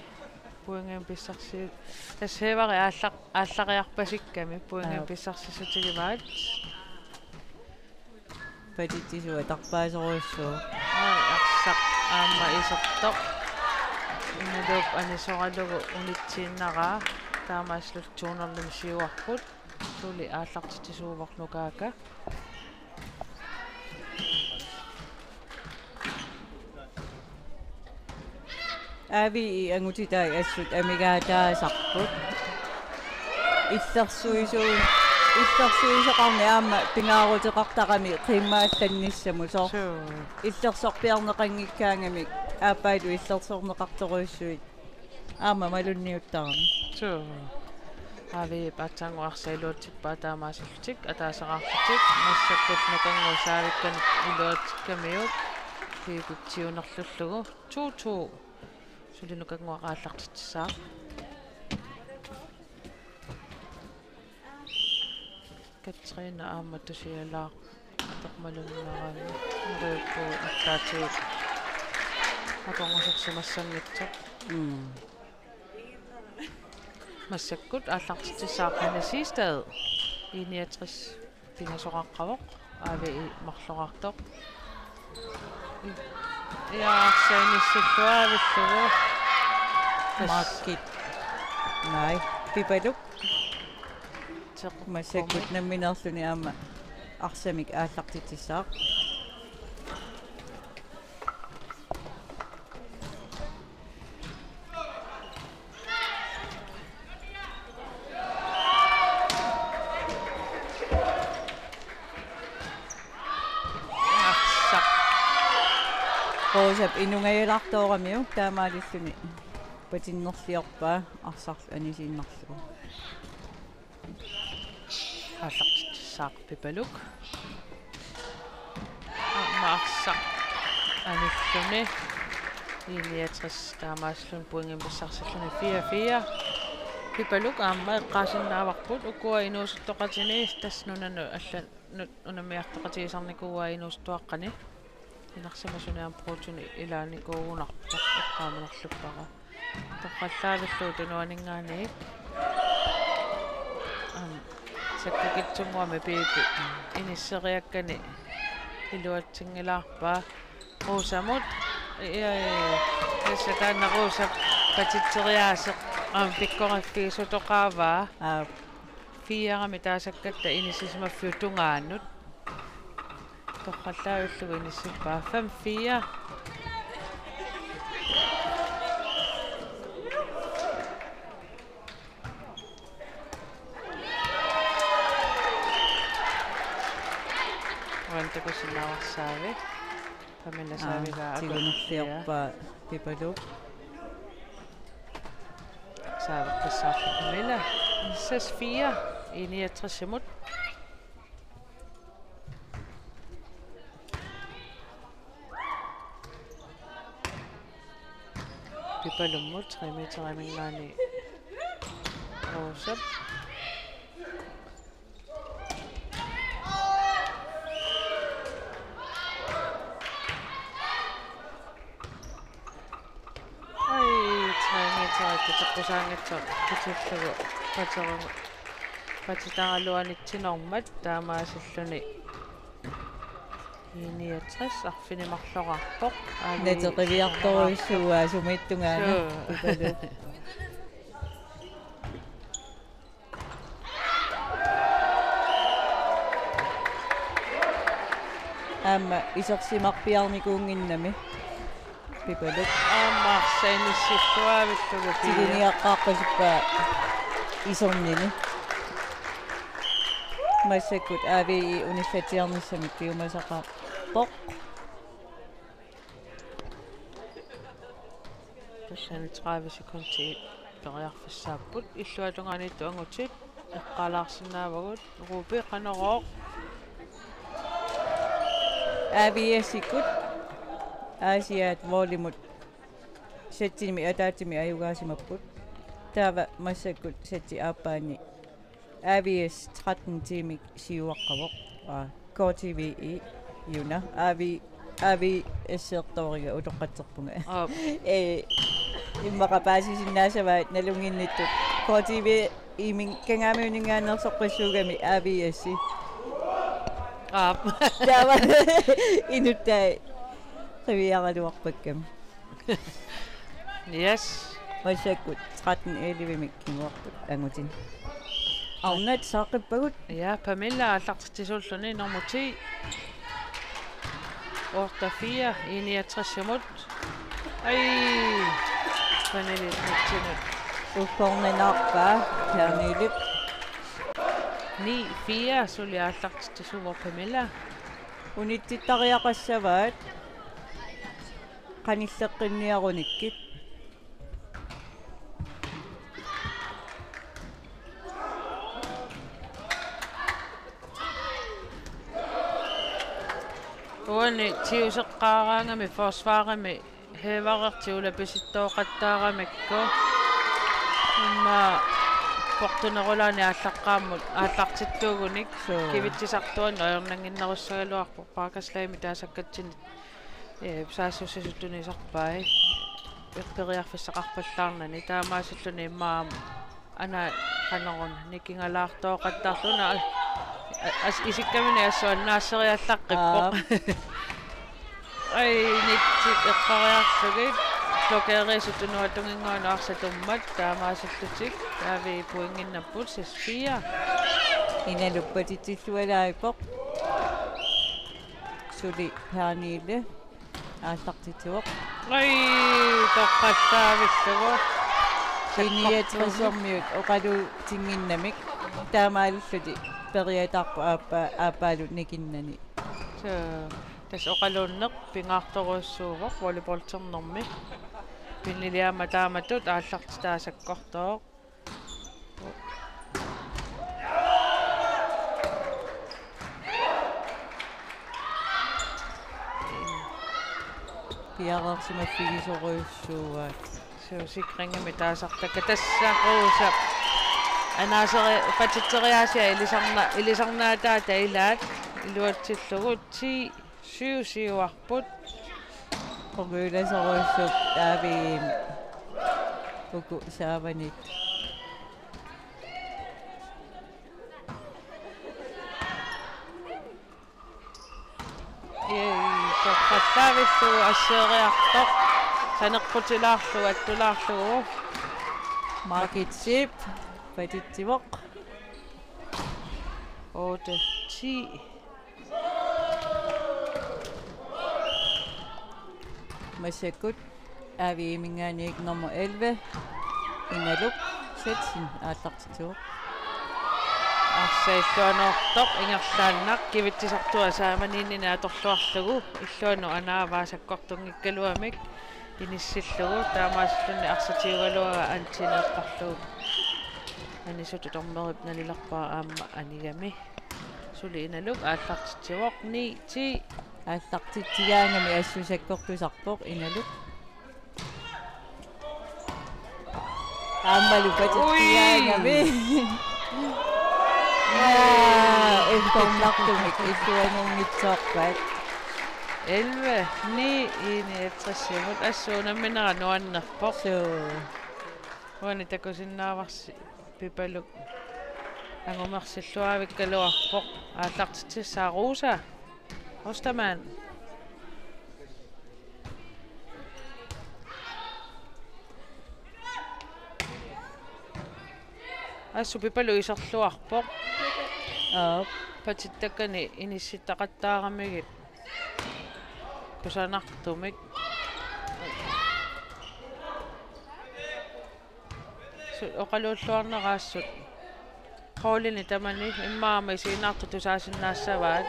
Pointimik pissarsi-, tassa hæveri aalla-, aallariarpasikkami pointimik Aap. pissarsissutigivaat. Patitsisup atarpaasorujussuuvoq. Ai, arsaq aamma isertoq. Inuup anisoralugu unitsiinnaraa. Taamaasilluta to nul-imik siuarput. Suli aallartitsisuuvoq Nukaaka. A V-i angutitai assut amigaataasarput. Illersuisu-, illersuisoqarneq aamma pingaaruteqartarami qimmaallannissamut, soorlu. Suu. Illersorpiarneqanngikkaangamik aappaalu illersorneqartorujussuit aamma malunniuttarami. Suu. A V-p aatsaannguaq arsaq iluatsippaat taamaasillutik, ataaseraarlutik, massakkut Nukannguup saavikkanut iluatsikkamiuk, piipitsiunerlullugu, to to. Suli Nukannguaq aallartitsissaaq. Katrine aamma tusialaaq atormalunnarami. Neriuppugut arlaatigut akornusersimassanngitsoq. Mm. Massakkut aallartitsissaaq Hanne Siegstad. I niogtres pingasoqaqqavoq. A V-i marloriartoq. Ja, arsaq inissilluavillugu. Makkit. Nai, Pipaluk. Massakkut nammineerluni aamma arsamik aallartitsissaaq. Arsaq. Roosap inungajalartooramiuk taamaalilluni patinnerliorpaa arsarlu anisiinnarlugu. Aallartitsissaaq Pipaluk. Saq anilluni. I niogtres taamaasilluni pointimik pissarsilluni fire fire. Pipaluk aamma eqqaasinnaavarput ukua inuusuttoqatini, tassa nunanut allanut unammiartoqatigisarnikuuaa inuusuttuaqqani. Inarsimasuni aamma Protonip ilaanikuugunarpoq, eqqaamanerluppara. Torrallaavillugu tunuaninngaanniit. Aamma sakkukitsunnguamik Piipi inisseriakkani iluatsinngillarpaa. Rosamut, ja, ja, ja. Tassa taanna Rosap patitseriaaseq aamma pikkoriffigisoqaavaa. Aap. Fire-mik taasakkatta inissisimaffiup tungaanut. Torrallaavillugu inissippaa fem fire. Uani takusinnaavarsi. Pamela. Aa, saavigaa aku. Tigunerliorpaa Pipaluk. Saaveqqissaarpoq Pamela. Seks fire i niogtres-imut. Pipalummut tre meteriminngaanniit. Rosap. Ai, tre meter, kuteqqusaanngitsoq, kutillugu, paterugu, patitaraluanitsinermat, taamaasilluni. I niogtres, arfineq-marlorarpoq. Avi. Nateqiviartorujussuuaa sumiittungaana. Suu. Pipalu. Aamma isersimarpiarnikuunnginnami. Pipaluk. Aamma arsaq inissilluaavillugu Pia. Tiguniaqqaaqqasuppaa isornini. Massakkut A V I unillatsiarnissamik piumasaqarpoq. Tassani tredive sekundit periarfissaapput. Illuatungaaniittut angutit eqqaalaarsinnaavagut. Ruupi Qanorooq. A V S-ikkut Aasiaat volleyimut sætimi ataatsimik ajugaasimapput. Taava massakkut sætip aappaani A V S tretten tiimik siuaqqavoq. Aa, K T V I-una. A V, A V S-ertooriga utoqqatserpunga. Aap. Ee, immaqa paasisinnaassavaat nalunnginnittut. K T V I-minngaanniit kangaamiuninngaanneersoqqissuugami A V S-i. Aap. Taava inuttai qiviaraluarpakkami. Yes. Massakkut tretten elleve-mik kinguarput angutit. Arnat saaqqippagut. Ja, Pamela aallartitsisuulluni nummer ti. Otte fire i niogtres-imut. Ai, Pernille Knudsenip. Uffornanarpaa, Pernille. Ni fire suli aallartitsisuuvoq Pamela. Unitsittariaqassavaat. Qanilleqqinniarunikkit. Uani tiuseqqaaraangami forsvarimi Hevarerti ulapisittoqattaaramikku. Immaqa portunerulaani aallaqqaammut aallartilluugunik. Suu. Kivitsisartuanut ajornannginnerussagaluarpoq paakaslaymi taasakkatsinni. Ee, saassussisut tunisarpai. Periarfissaqarpallaarnani taamaasilluni immaqa ana qanoruna nikingalaartooqattaarluni a-, a-, as-, isikkamini assut annaasseriallaqqippoq. Aap. Ai, nitsit eqqariarlugit. Blokerisut tunuatunginnguanut arsaq tummat taamaasillutik. Taava pointinnapput seks fire. Inaluppatitsillualaarpoq. Suli Pernille aallartitsivoq. Ai, torrallaavillugu. I niogtres-ermiut oqaluutinnginnamik taamaalillutik periataarput aappa-, aappaalu nikinnani. Suu, tassa oqaluunneq pingaartorujussuuvoq volleyballternermi. Pernille aamma taamatut aallartitaa sakkortooq. Piareersimaffigisorujussuuaat. Suusikringami taasartakka tassa Rosa. Anaaseri-, patsitseriaasia ilisarna-, ilisarnaataata ilaat iluatsillugu ti syv syv-arput. Qungujulerujussuuvoq A V M uku saavanit. Ii, torrallaavillugu asseeriartoq. Saneqqutilaarlugu, attulaarlugu. Margit Zeeb, patitsivoq. Otte ti. Massakkut A V M-inngaanniit nummer elleve, Inaluk Zetsen aallartitsivoq. Arsaq illuanuartoq ingerlaannaq kivitsisartua saamaniinnini atorluarlugu illuanut anaavaa sakkortunngikkaluamik inissillugu, taamaasilluni arsaq tiugaluagaa antineertarlugu anisutut dommerip nalilerpara aamma anigami. Suli Inaluk aallartitsivoq ni ti. Aallartitsigaangami assut sakkortusarpoq Inaluk. Aammalu patitsigaangami. Ui. Aa, ukkornartumik illuanuunngitsoorpaat. Elleve ni I niogtresimut, assut unamminera nuannerpoq. Suu. Uani takusinnaavarsi Pipaluk angumersilluavikkaluarpoq, aallartitsissaaq Rosa Ostermann. Assut Pipaluk iserluarpoq. Aap. Patittakkani inissittaqattaaramigit kusanartumik. Su-, oqaluulluarneraassut. Holdini tamani immaqa aamma isiginnaartut tusaasinnaassavaat.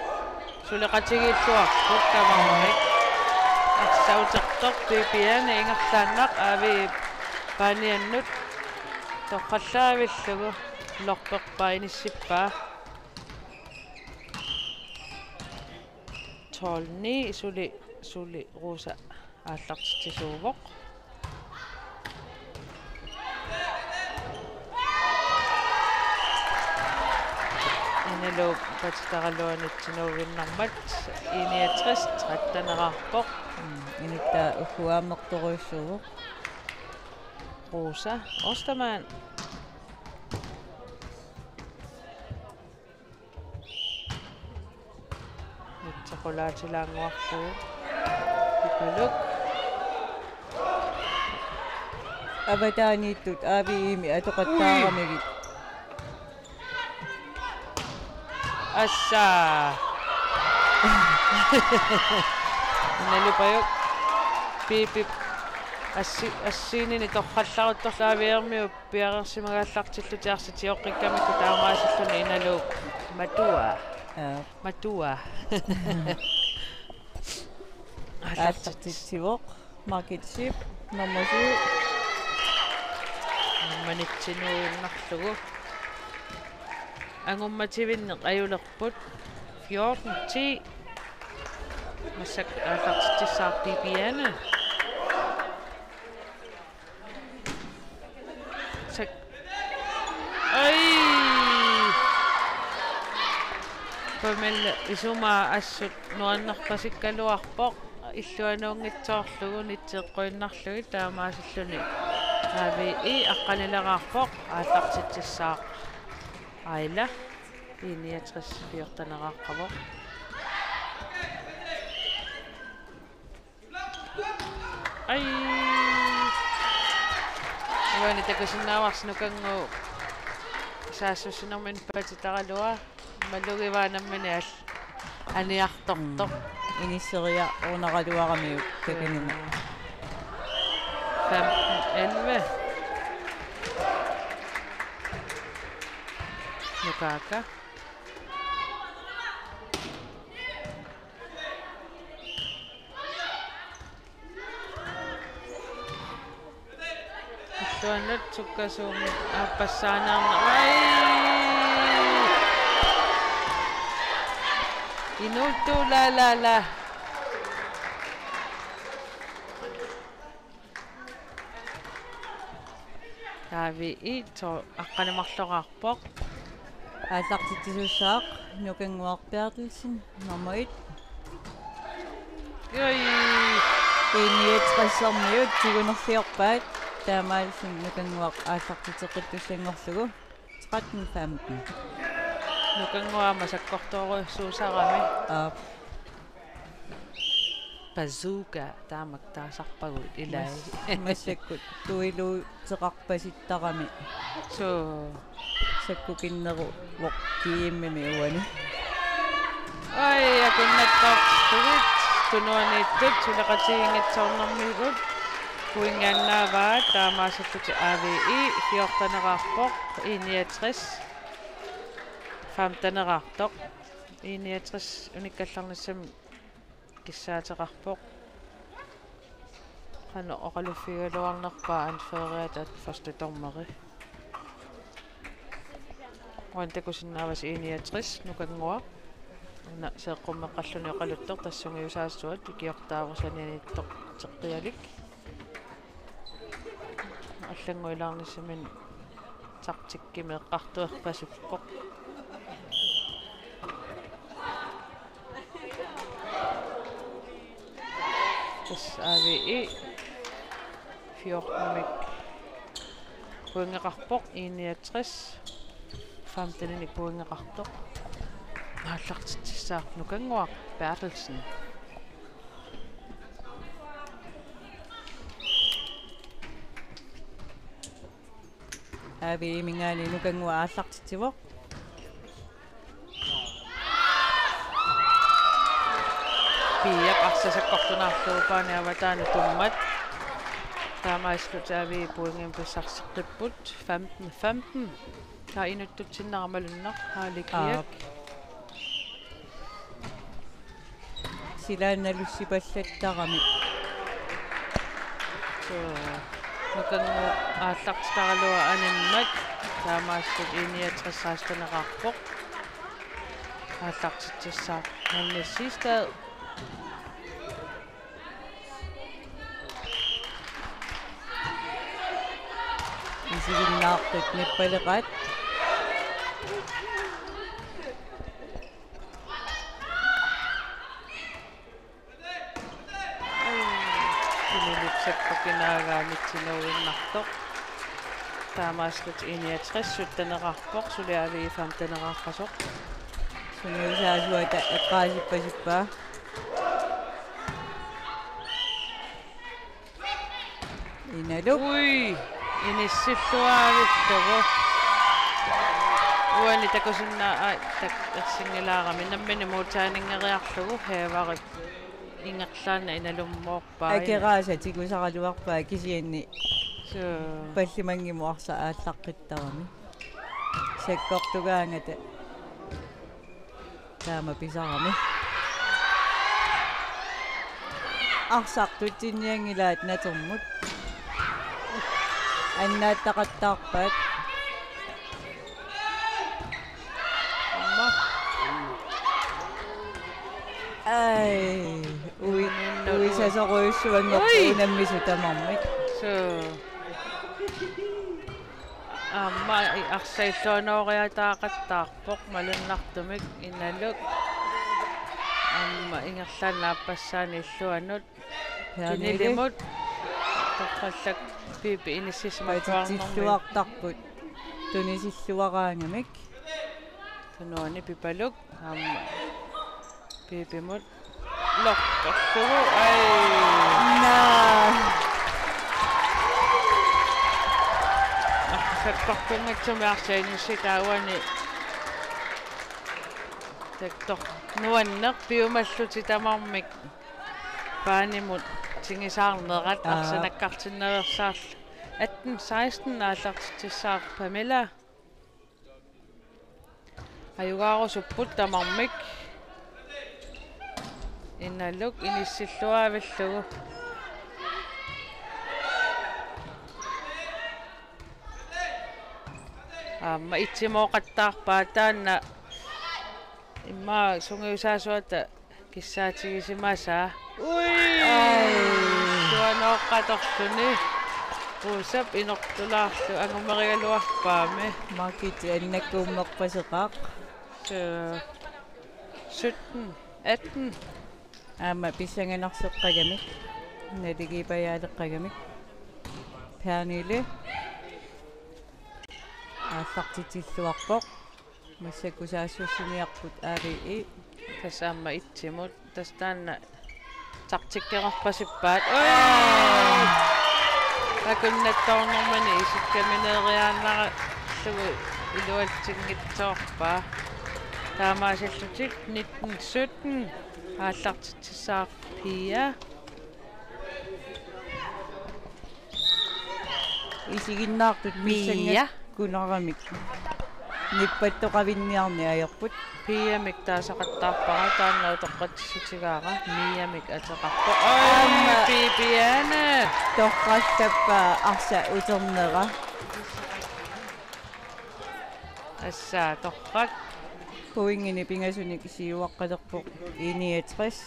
Suleqatigiilluarput tamarmik. Arsaq utertoq P P N ingerlaannaq A V paaniannut torrallaavillugu lorperpaa inissippaa. Tolv ni suli, suli Rosa aallartitsisuuvoq. Inaluk patitaraluanitsinuuginnarmat I niogtres tretteneqarpoq. Mm, inuttaa ugguaammertorujussuuvoq. Rosa Ostermann. Nitsequlaatilaannguarlugu. Pipaluk. Avataaniittut A V M-i atoqattaaramigit. Assa. Nalupajuk. Piipip. Assi-, assiinini torrallaruttorlu A V M-iup piareersimagaallartillutik arsaq tioqqikkamikku taamaasilluni Inaluk matua. Aap. Matua. Aallartitsivoq. Margit Schiødte, nummer syv. Aamma nitsinuuinnarlugu. Angummativinneq ajulerput. Fjorten ti. Massakkut aallartitsissaaq Bibiane. Sak-, ai! Pamela isumaa assut nuannerpasikkaluarpoq. Illuanuunngitsoorlugu nitseqquinnarlugit taamaasilluni A V I aqqanileqaarpoq, aallartitsissaaq Aila. I niogtres fjorteneqarpoq. Ai. Uani takusinnaavarsi nukannguup saassussinermini patitaralua. Malugivaa nammineq al-, aniartortoq. Mm. Inisseriarunaraluaramiuk takanuma. Femten elleve. Nukaaka. Illuannut sukkasuumik aappassaaneerneq. Ai! Inuuttut la la la. Taavi Iitso aqqaneq-marloraarpoq. Aallartitsisussaaq Nukannguaq Berthelsen, nummer et. Joi! I niogtressermiut tigunerliorpaat, taamaalilluni Nukannguaq aallartitseqqittussanngorlugu. Tretten femten. Nukannguaq aamma sakkortoorujussuusarami. Aap. Bazooka taamak taasarpagut ilai. Mas-, massakkut tuiluuteqarpasittarami. Suu. Sakkukinneruvoq G M-imi uani. Ai, akunnattoortut tunuaniittut suleqatigiinngitsoornermigut. Pointiannaavaat, taamaasillutik A V I fjorteneqarpoq, I niogtres femteneqartoq. I niogtres unikkallarnissamik kissaateqarpoq. Qanoq oqaluffigigaluarnerpaa anføreriata første dommeri. Uani takusinnaavasi I niogtres Nukannguaq. Una seeqqummeqqalluni oqaluttoq, tassa sungiusaasuat ikiortaavoq sanianiittoq teqqialik. Allannguilaarnissaminut taktikkimik eqqartuerpasukkoq. Tassa A V I fjortenimik pointeqarpoq, I niogtres femteninik pointeqartoq. Aallartitsissaaq Nukannguaq Berthelsen. A V I-minngaanniit Nukannguaq aallartitsivoq. Piiap arsaq sakkortunaarlugu paani avataani tummat. Taamaasillutik A V I pointimik pissarseqqipput, femten femten. Taava inuttutsinneqarmat malunnarpoq, Haali Kiak. Aap. Silaannalu sipallattarami. Suu. Nukannguaq aallartitaraluaq animmat. Taamaasillutik I niogtres seksteneqarpoq. Aallartitsissaaq Hanne Sistad. Isiginnaartut nippaleqaat. Inuup sakkortunaagaanitsinnuinnartoq. Taamaasillutik I niogtres sytteneqarpoq, suli A V I femteneqarpoq. Sungiusaasuata eqqaasippasippaa. Inaluk. Ui, inissilluaavillugu. Uani takusinnaa-, ai, tak-, ersinngilaarami. Nammineq modtageninngeriarlugu Haverik ingerlaannaq inalummoorpaa. Akeraasa tigusaraluarpaa kisianni. Suu. Pallimanngimut arsaq aallaqqittarami. Sakkortugaangata. Taama pisarami. Arsartutsinnianngilaat natermut. Annaattaqattaarpaat. Aamma. Ai, ui-, uisasorujussuanngorpoq. Ui! Unammisut tamarmik. Suu. Aamma i-, arsaq illuanooriataaqattaarpoq malunnartumik, Inaluk. Aamma ingerlaannaq aappassaani illuanut. Hernille. Tunilimut. Torrallak Pipi inissisimalluarnermi. Paatitilluartarput. Tunisilluaraangamik. Tunuani Pipaluk. Aamma Pipimut. Lokkorlugu, ai. Naa. Sakkortunnguatsiarami arsaq inissi taavani. Taktor nuanneq piumallutik tamarmik. Paanimut tingisaarnerat. Aa. Arsaq nakkartinnaveersaarlugu. Atten seksten aallartitsissaaq Pamela. Ajugaarusupput tamarmik. Inaluk inissilluaavillugu. Aamma itsimooqattaarpaa taanna. Immaqa sungiusaasuata kissaatigisimasaa. Ui! Ai. Suanooqqatorluni. Rosap inortulaarlugu angumerigaluarpaami. Markitsi annakkuummerpaseqaaq. Så sytten, atten. Aamma pissanganarseqqagamik. Naligiipajaaleqqagamik. Pernille. Aallartitsilluarpoq. Massakkut saassussiniarput A V E. Tassa aamma itsimut. Tassa taanna taktikkerarpasippaat. Oj! Akunnattoornermini isikkamineeriaannarlugu iluatsinngitsoorpaa. Taamaasillutik nitten sytten aallartitsissaaq Pia. Isiginnaartut Mia. Missanngakkunaramik. Nippattoqavinniarneq ajorput. Piamik taasaqattaarpara, taanna utoqqatsissutigaara. Miamik ateqarpoq. Oj, aamma Bibiane. Torrallappaa arsaq uternera. Assaa torrak. Pointinik pingasunik siuaqqalerpoq I niogtres.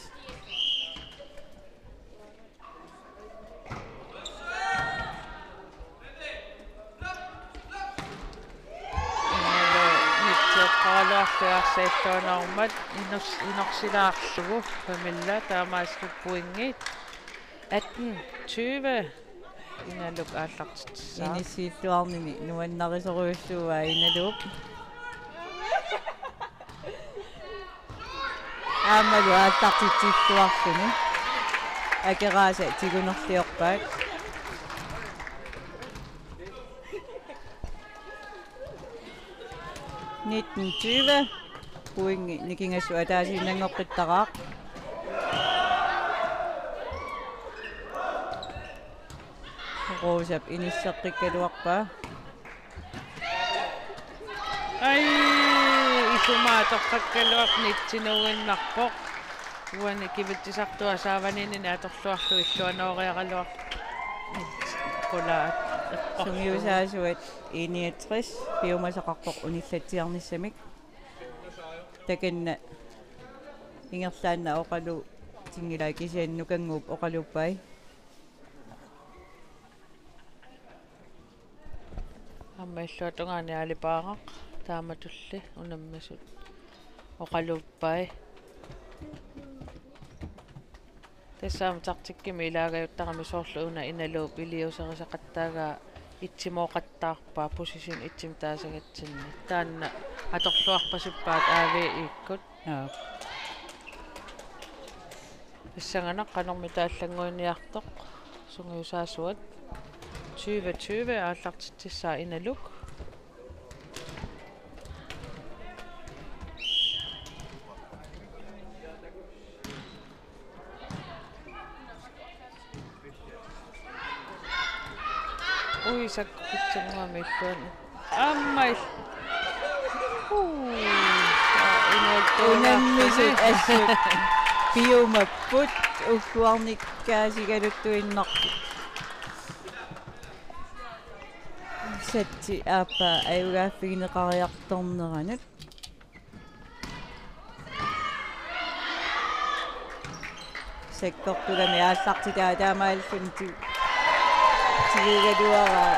Mitseqqaalaarluarsailluanermat inors-, inorsilaarlugu Camilla taamaasilluni pointit atten tyve. Inaluk aallartitsaa. Inissiilluarnini nuannarisorujussuuaa Inaluk. Aammalu aallartitsilluarluni. Akeraasa tigunerliorpaat. Nitten tyve. Pointit nikingassut ataasiinnanngoqqittaraaq. Rosap inisseqqikkaluarpaa. Ai, isumaat torrakkaluarpoq, nitsinuuinnarpoq. Uani kivitsisartua saavaniinnini atorluarlugu illuanooriaraluarpoq. Qulaat. Sungiusaasuat I niogtres piumasaqarpoq unillatsiarnissamik. Takanna ingerlaannaq oqaluutinngilaa, kisianni Nukannguup oqaluuppai. Aamma illuatungaani aalipaaraq taamatulli unammisut oqaluuppai. Tassa aamma taktikkimik ilaagajuttarami soorlu una Inaluup iliuuserisaqattaagaa itsimooqattaarpaa position itsimik taasagatsinni. Taanna atorluarpasippaat A V E-kkut. Aap. Pissanganaq qanormita allannguiniartoq sungiusaasuat. Tyve tyve aallartitsissaaq Inaluk. Ui, sakkukitsunnguamik illuanni. Aamma il-, uu, inuuttooraarput. Unammisut assut piumapput, ugguarnikkaasigaluttuinnarput. Satsi aappaa ajugaaffigineqariartorneranut. Sakkortugami aallartitaa taamaalilluni ti-, tigugaluaraa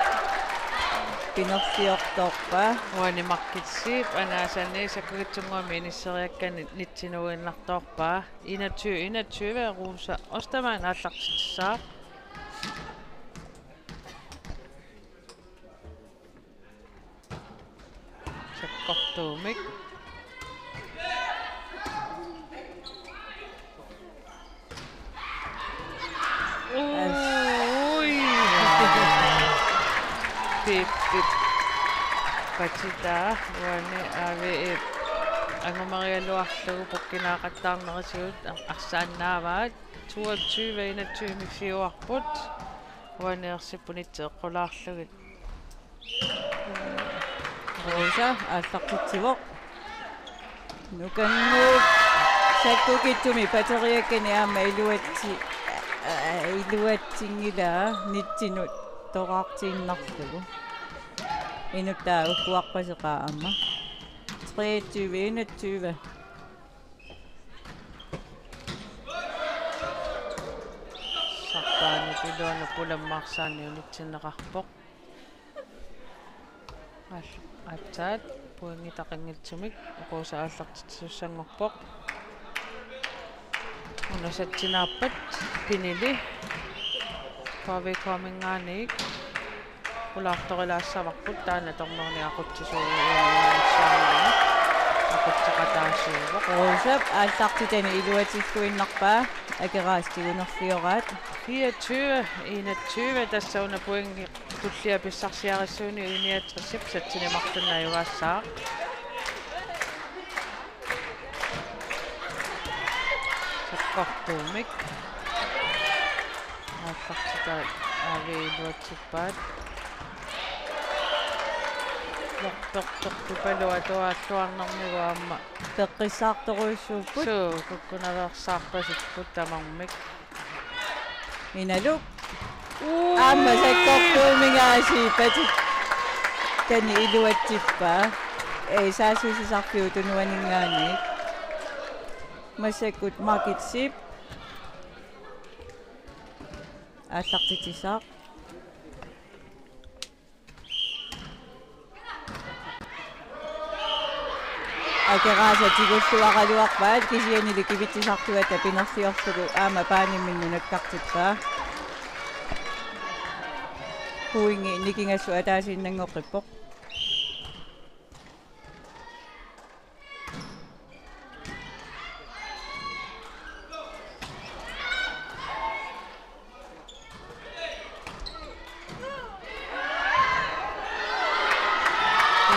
pinerliortoorpaa. Uani Markitsi anaasani sakkukitsunnguamik inisseriakkani nitsinuuinnartoorpaa. Enogtyve enogtyve, Rosa Ostermann aallartitsissaaq. Sakkortuumik. Ui. Pip, pip. Patitaa uani A V E angumerigaluarlugu pukkinaaqattaarnerisigut arsaannaavaat. Toogtyve enogtyve-mik siuarput. Uani ersippunit nitsi eqqulaarlugit. Rosa aallartitsivoq. Nukannguup sakkukitsumik pateriakkani aamma iluatsi-, aa, iluatsinngilaa nitsinut toraartiinnarlugu. Inuttaa ugguarpaseqaaq aamma. Treogtyve enogtyve. Sarpaani iluanut pulammaarsaani unitsinneqarpoq. Aal-, aatsaat pointit taqanngitsumik Rosa aallartitsisussanngorpoq. Una satsinaappat Pinili. K V K-minngaanniit pulaartorilaassavara. Taanna dommerinik aqutsisuuvoq, uani unammissaanngormat aqutseqataasuuvoq. Rosap aallartitani iluatsilluinnarpaa, Akeraasat tigunerlioraat. Fireogtyve enogtyve, tassa una pointit tulliat pissarsiarissaguni I-niogtresip satsini marlunnik ajugaassaaq. Sakkortuumik. Aallartitaat A V E iluatsippaat. Lorpertoq Tupalu atuaalluarnermigut aamma. Peqqissaartorujussuupput. Suu, kukkunaveersaarpasipput tamarmik. Inaluk. Uu. Aamma sakkortuumik aasiit patit. Kani iluatsippaa. Ei, saassussisarfiup tunuaninngaanniit. Massakkut Margit Zip aallartitsissaaq. Akeraasat tigulluaraluarpaat, kisiannili kivitsisartuata pinerliorlugu aamma paanimminnut nakkartippaa. Pointit nikingassut ataasiinnanngoqqippoq.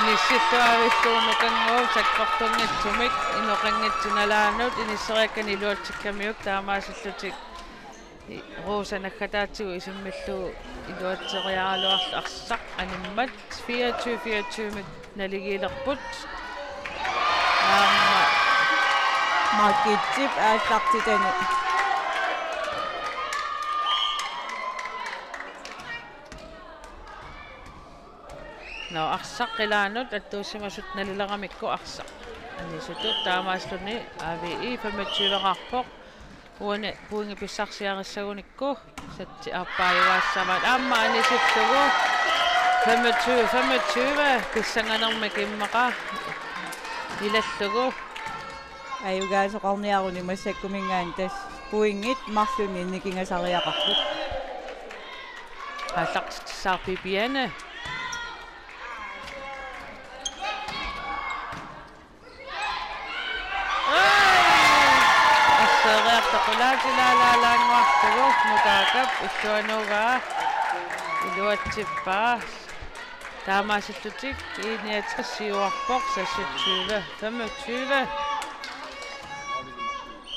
Inissilluavillugu Nukannguup sakkortunngitsumik, inoqanngitsoq nalaanut, inisseriakkani iluatsikkamiuk taamaasillutik. Rosa naggataatsigu isimmillugu iluatseriaraluarlugu arsaq animmat fireogtyve fireogtyve-mik naligiilerput. Aamma Margit Zip aallartitani. Nå, arsaq ilaanut attuussimasut nalileramikku arsaq anisutut taamaalilluni A V E femogtyve-raarpoq. Uani pointit pissarsiarissagunikku satsi aappaa ajugaassavaat aamma anisillugu. Femogtyve femogtyve, pissanganermik immaqa ilallugu. Ajugaasoqarniaruni massakkuminngaanniit tassa pointit marlunnik nikingasariaqarput. Aallartitsissaaq Bibiane. Oi! Asseeriartoq qulaatilaalaalaannguarlugu Nukaakap illuanuugaa iluatsippaa. Taamaasillutik I-niogtres siuarpoq, seksogtyve femogtyve.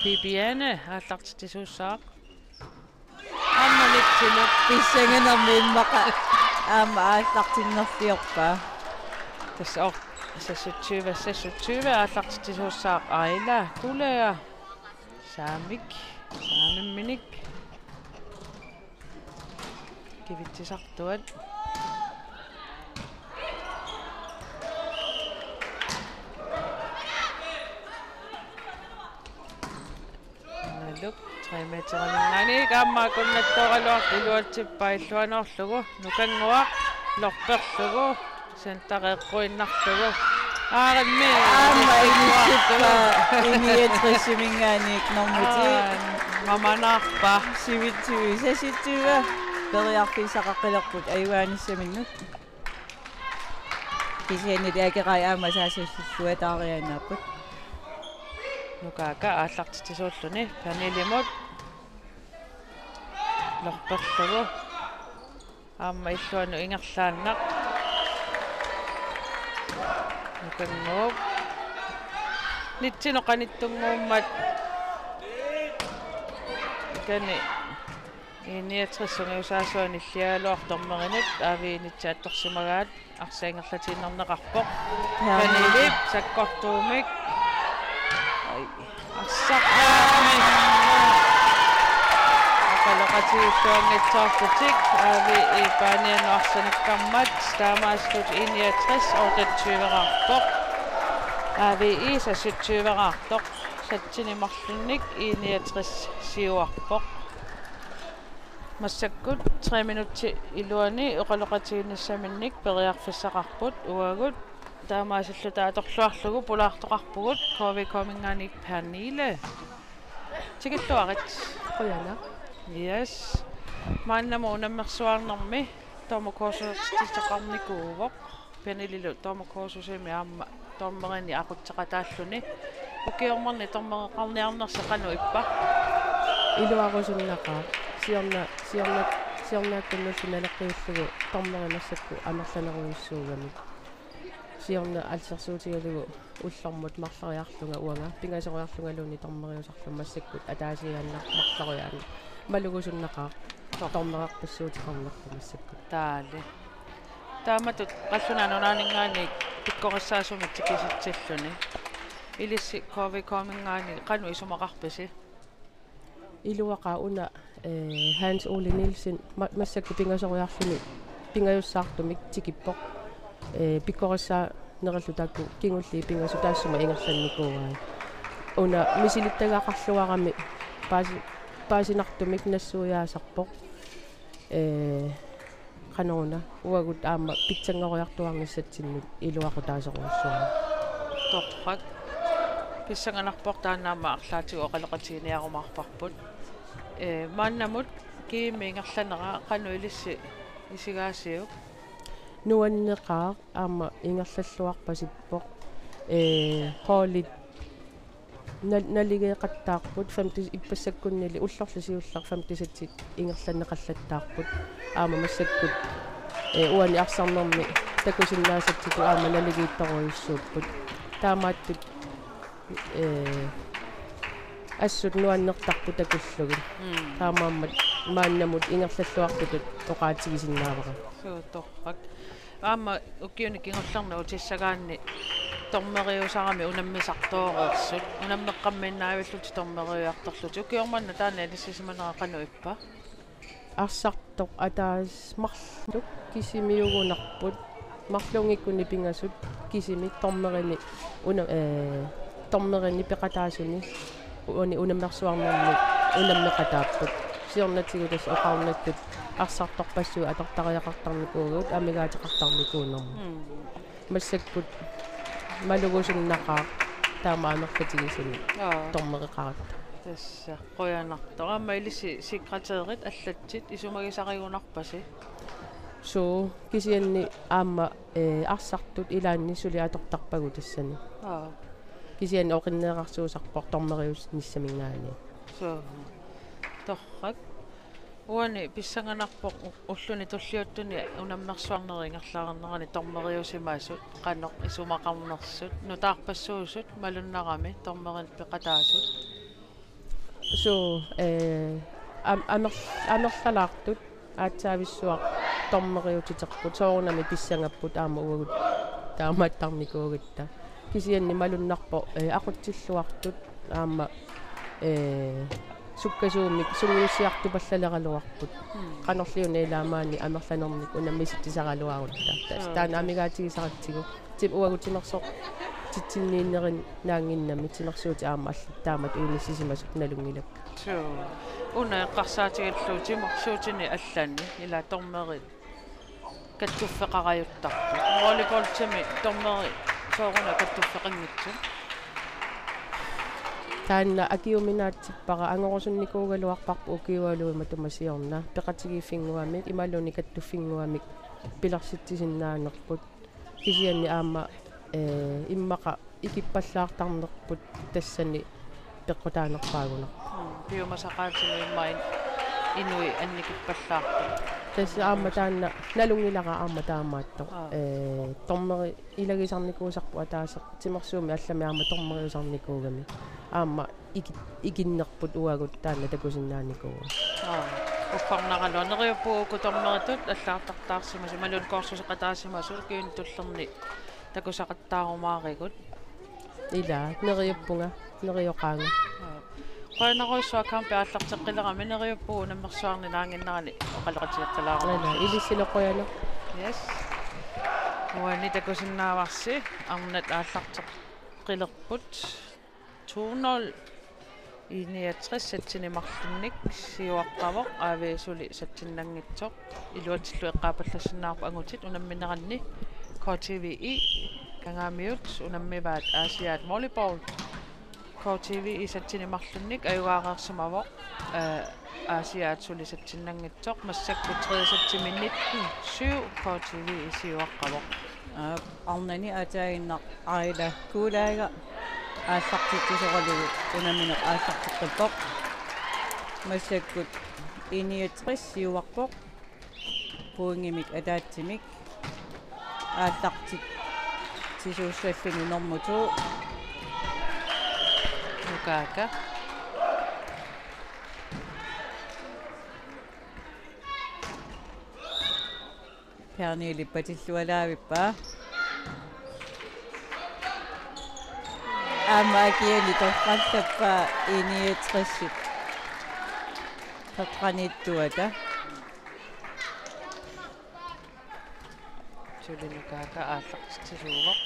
Bibiane aallartitsisuussaaq. Aamma nitsinut. Pissanganermik immaqa aamma aallartinnerliorpaa. Tassa or-, seksogtyve seksogtyve aallartitsisuussaaq Aila Kulea. Saamik, saamimminik. Kivitsisartuat. Inaluk, tre meteriminngaanniit aamma akunnattoraluartoq iluatsippaa illuanoorlugu, Nukannguaq, lorperlugu, centeri eqquinnarlugu. Aarimmi. Aamma inissippaa I-niogtres-iminngaanniit normu ti. Aa, mamanaarpa. Syvogtyve seksogtyve. Periarfissaqaqqilerput ajugaanissaminnut. Kisiannili Akerai aamma saassussuataariaannaapput. Nukaaka aallartitsisuulluni Panilimut. Lorperlugu. Aamma illuanut ingerlaannaq. Nukannguup. Nitsinut qanittunnguummat. Ikani. I-niogtres sungiusaasuat nilliagaluartoq dommerinut A V E-nitsi attorsimagaat, arsaq ingerlatiinnarneqarpoq. Jaa. Panilimit sakkortuumik. Ai, arsaq. Aamma. Oqaloqatigiilluanngitsoorlutik A V E paaniannut arsanakkarmat, taamaasillutik I-niogtres otteogtyve-raarpoq. A V E seksogtyve-raartoq. Satsini marlunnik I-niogtres siuarpoq. Massakkut tre minutsit iluani oqaloqatigiinnissaminnik periarfissaqarput uagut taamaasilluta atorluarlugu pulaartoqarpugut K V K-minngaanniit Pernille. Tikilluarit. Qujanaq. Yes. Maannamut unammersuarnermi dommerkursusitseqarnikuuvoq. Pernillelu dommerkursusimi aamma dommerinik aqutseqataalluni. Ukioq manna dommereqarniarnersi qanoq ippa? Iluarusunnaqaaq. Siorna, siorna, siornaakkut naleqqiullugu dommeri massakkut amerlanerujussuugami. Siorna assersuutigalugu ullormut marloriarlunga uanga, pingasoriarlungaluunniit dommeriusarlunga massakkut ataasiaannaq marloriaannaq. Malugusunnaqaaq. Dommererpassuuteqarnerput massakkut. Taali. Taamatut qallunaat nunaanninngaanniit pikkorissaasumik tikisitsilluni. Ilissi K V K-minngaanniit qanoq isumaqarpisi? Iluaqaaq una, eh, Hans Ole Nielsen ma-, massakkut pingasoriarluni pingajussaartumik tikippoq. Eh, pikkorissaanerillu taakku kingulliit pingasut taassuma ingerlannikuuai. Una misilittagaqarluarami paasi-, paasinartumik nassuiaasarpoq. Eh, qanoruna uagut aamma pitsanngoriartuarnissatsinnut iluaqutaasorujussuuvoq. Torrak. Pissanganarpoq taanna aamma arlaatigut oqaloqatiginiarumaarparput. Eh, maannamut G M ingerlanera qanoq ilissi isigaasiuk? Nuanneqaaq aamma ingerlalluarpasippoq. Eh, holdit nal-, naligeeqattaarput femti-, ippassakkunnili ullorlu siulleq femtisetsit ingerlanneqallattaarput. Aamma massakkut, eh, uani arsarnermi takusinnaasatsikkut aamma naligiittorujussuupput. Taamaattut, eh, assut nuannertarput takullugit. Mm. Taamaammat maannamut ingerlalluartutut oqaatigisinnaavara. Suu, torrak. Aamma ukiuni kingullerni utissagaanni dommeriusarami unammisartooreersut. Unammeqqammiinnaavillutik dommeriuartorlutik. Ukioq manna taanna ilissisimanera qanoq ippa? Arsartoq ataaseq marluk kisimiugunarput. Marluunngikkunik pingasut kisimik dommerinik una-, eh, dommerinik peqataasuni uani unammersuarnermi unammeqataapput. Siornatigut tassa oqarnittut arsartorpassuit atortariaqartarnikuugatta amigaateqartarnikuunermut. Mm. Massakkut malugusunnaqaaq taama amerlatigisumik. Aa. Dommereqaratta. Tassa qujanartoq. Aamma ilissi sekretærit allatsit isumagisarigunarpasi? Suu, kisianni aamma, eh, arsartut ilaanni suli atortarpagut tassani. Aa. Kisianni oqinneerarsuusarpoq dommeriunnissaminngaanniit. Suu. Torrak. Uani pissanganarpoq u-, ulluni tulliuttuni unammersuarnerup ingerlareernerani dommeriusimasut, qanoq isumaqarnersut, nutaarpassuusut malunnarami dommerinik peqataasut. Suu, eh, am-, amer-, amerlalaartut aatsaavissuaq dommeriutiterput soorunami pissangapput aamma uagut taamaattarnikuugatta. Kisianni malunnarpoq, eh, aqutsilluartut aamma, eh, sukkasuumik sungiussiartupallalerluarput. Mm. Qanorliuna ilaa maani amerlanernik unammisitsisaraluarutta. Tas-, mm, taanna amigaatigisaratsigu. Tim-, uagut timersortitsinniinnerinnaannginnami timersuutit aamma allat taamatut inissisimasut nalunngilakka. Suu. Una eqqarsaatigalugu timersuutini allani ilaa dommerit kattuffeqarajuttarput. Volleyballtimi dommeri sooruna kattuffeqanngitsoq? Taanna akiuminaatsippara, angorusunnikuugaluarparput ukiualuit matuma siorna. Peqatigiiffinnguamik imaluunniit kattuffinnguamik pilersitsisinnaanerput. Kisianni aamma, eh, immaqa ikippallaartarnerput tassani peqqutaanerpaagunarpoq. Mm, piumasaqaatigut immaqa in-, inuit annikippallaartut. Tassa aamma taanna nalunngilara aamma taamaattoq. Aa. Eh, dommeri ilagisarnikuusarput ataaseq timersuummi allami aamma dommeriusarnikuugami. Aamma iki-, ikinnerput uagut taanna takusinnaanikuuvoq. Aa. Uffarnaraluaq neriuppugut uku dommeritut allagartartaarsimasut imaluunniit kursuseqataasimasut ukiuni tullerni takusaqattaarumaarigut. Ilaa, neriuppunga, nerioqaanga. Qujanarujussuaq kampi aallarteqqilerami, neriuppugut unammersuarni naannginnerani oqaloqatigeqqilaarumaarpugut. Ilaa, ilissilu qujanaq. Yes. Uani takusinnaavarsi, arnat aallarteqqilerput. To nul. I niogtres satsini marlunnik siuartavoq, A V E suli satsinnanngitsoq. Iluatsillugu eqqaapallassinnaarput angutit unammineranni. K T V I Kangaamiut unammivaat Aasiaat volleyball. K T V I satsini marlunnik ajugaareersimavoq, eh, Aasiaat suli satsinnanngitsoq. Massakkut tredje satsimi nitten syv K T V I siuaqqavoq. Aap, arnani aataaginnaq Aila Kuulaaga aallartitsisoralugu unammineq aallarteqqippoq. Massakkut I niogtres siuarpoq. Pointimik ataatsimik aallartitsisuussalluni normu to. Nukaaka. Pernille patillualaavippaa. Aamma akiani torrallappaa I niogtresip peqqaniittuata. Suli Nukaaka aallartitsisuuvoq.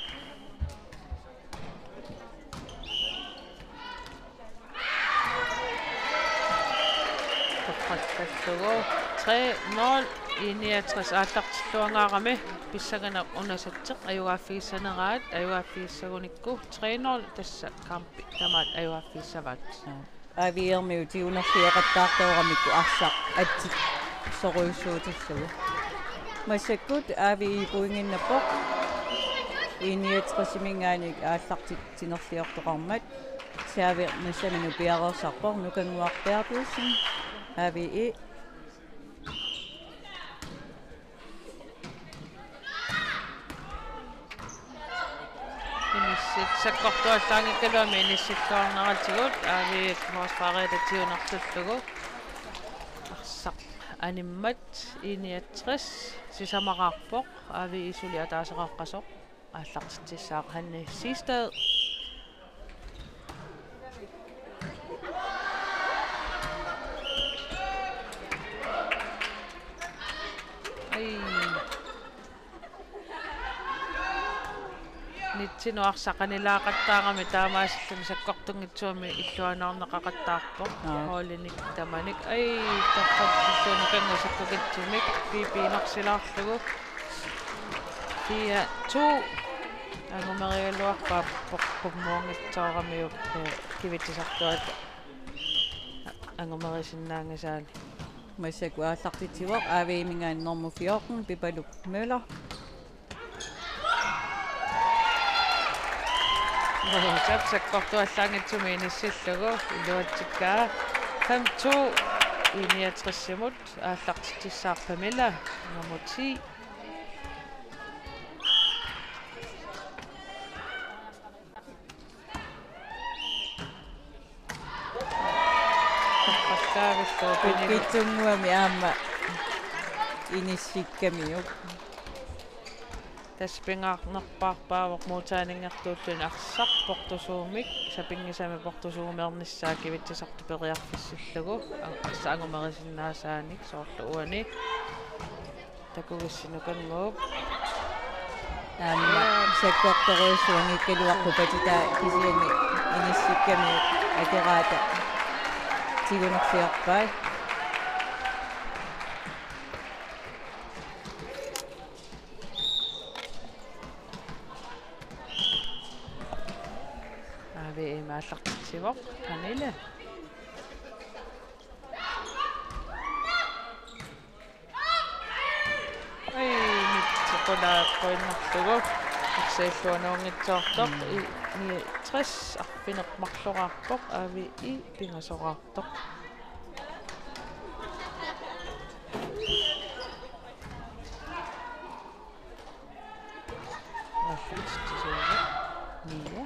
Torrallallugu. Tre nul, I niogtres aallartilluangaarami pissanganaq una satsi ajugaaffigissaneraat, ajugaaffigissagunikku tre nul tassa kampi tamaat ajugaaffigissavat. A V E-rmiut tigunerfioqattaartooramikku arsaq atsit sorujussuutillugu. Massakkut A V E pointinnappoq. I niogtresiminngaanniit aallartitsinerliortoqarmat. Serviceqarnissaminut piareersarpoq Nukannguaq Berthelsen, A V E. Inissit sakkortuallaanngikkaluami inissilluarneratigut, A V E forsvarertatigunartullugu. Arsaq animmat I niogtres sisamaraarpoq, A V E suli ataaseqaqqasoq. Aallartitsissaaq Hanne Siegstad. Ai. Nitsinut arsaq anilaaqattaarami taamaasilluni sakkortunngitsumik illuanaarneqaqattaarpoq. Aa. Hoolinik tamanik. Ai, torrallillugu Nukannguaq sakkukitsumik. Pipi inersilaarlugu. Fire to. Angumerigaluarpaa pummuunngitsooramiuk, eh, kivitsisartuata angumerisinnaanngisaani. Massakkut aallartitsivoq A V E-minngaanniit normu fjorten, Pipaluk Møller. Tap sakkortuallaanngitsumik inissillugu iluatsikkaa. Fem to I niogtresimut aallartitsissaaq Pamela, nummer ti. Torrallaavillugu Pinilu. Pitsunnguami aamma inissikkamiuk. Tassa pingaarnerpaarpaavoq muutaaningertuulluni arsaq portusuumik, sapinngisamik portusuumeernissaa kivitsisartut periarfissillugu, a-, arsaq angumerisinnaasaanik soorlu uani. Takugissi Nukannguup. Aamma sakkortorujussuanngikkaluarpoq patitaa kisianni inissikkamiuk akeraata tigunerfiorpai. A V E-mi aallartitsivoq Pernille. Ai, nitsi qulaaqqinnerlugu. Arsaq illuanuunngitsoortoq. Mm. I niogtres arfineq-marloraarpoq, A V E pingasoraartoq. Aallartitsisuuvoq Mia.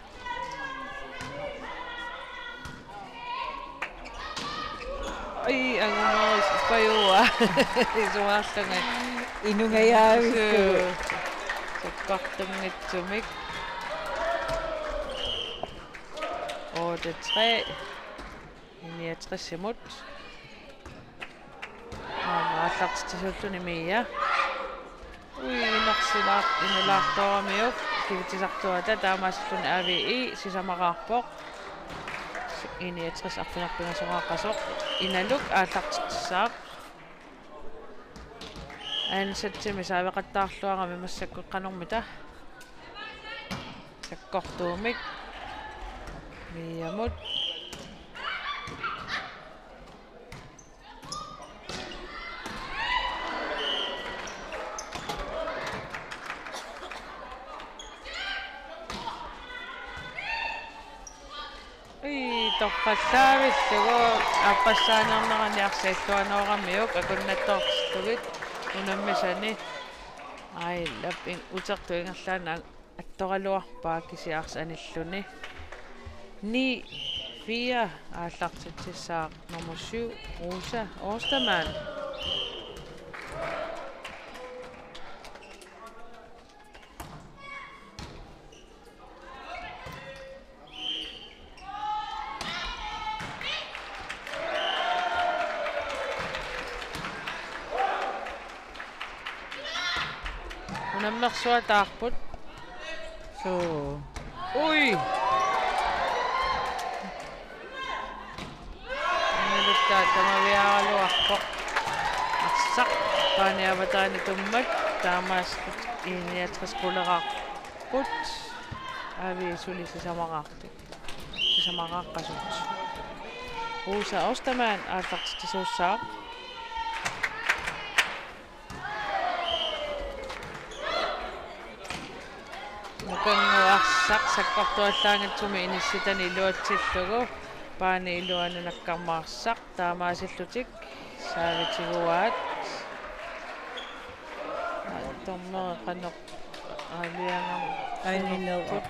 Ai, angumeris pajua. Isuarlunga. Inungajaavissugu. Suu. Sakkortunngitsumik. Otte tre. I niogtresimut. Aamma aallartitsisuulluni Mia. Ui, inersilaar-, inulaartooramiuk. Kivitsisartuata taamaasilluni A V E sisamaraarpoq. I niogtres arfineq-pingasunngaaqqasoq Inaluk aallartitsissaaq. Ansatsimi saaveqattaarluarami massakkut qanormita. Sakkortuumik. Miamut. Ii, torrallaavillugu aappassaanernerani arsaq illuanooramiuk akunnattoortillugit unammisani. Aillap in-, utertut ingerlaannaq attoraluarpaa kisianni arsaq anilluni. Ni fire aallartitsissaaq nummer syv, Rosa Ostermann. Unammersuataarput. Suu. Ui. Inalukkaat tamaviaaraluarpoq. Arsaq paani avataani tummak taamaasilluni I niogtres quleraarput. Avi suli sisamaraartut. Sisamaraaqqasut. Rosa Ostermann aallartitsisuussaaq. Nukannguaq arsaq sakkortuallaanngitsumik inissitani iluatsillugu. Paani iluanut nakkarmaarsaq taamaasillutik saavitiguaat. Dommeri qanoq aalajangerneruvoq. Anineruvoq.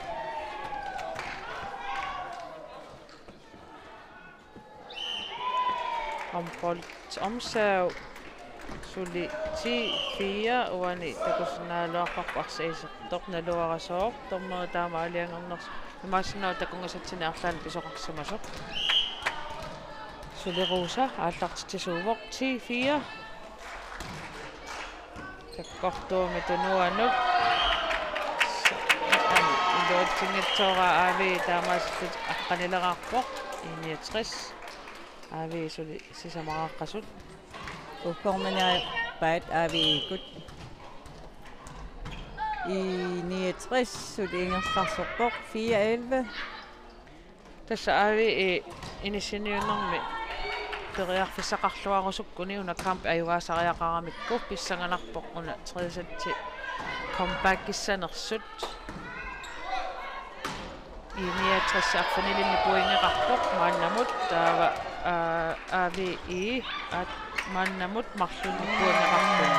Håndboldomsaag suli ti fire uani takusinnaagaluarparput arsaq isertoq naluarasooq. Dommeri taama aalajangernersoq. Imaassinnaavoq takunngisatsinnit arlaannik pisoqarsimasoq. Suli Rosa aallartitsisuuvoq ti fire. Sakkortuumik tunuanut. Iluatsinngitsoorpaa Avi taamaasillutik aqqanileqarpoq. I niogtres. Avi suli sisamaraaqqasut. Ufforminaappaat Aviikkut. I niogtres suli ingerlaarsorpoq fire elleve. Tassa Avi inissiniunnermi periarfissaqarluarusukkuni una kamp ajugaasariaqaramikku pissanganarpoq una tredje sæt comebackissanersut. I niogtres arfinilinnik pointeqarpoq maannamut taava, aa, Avi at maannamut marlunnik pointeqarpoq.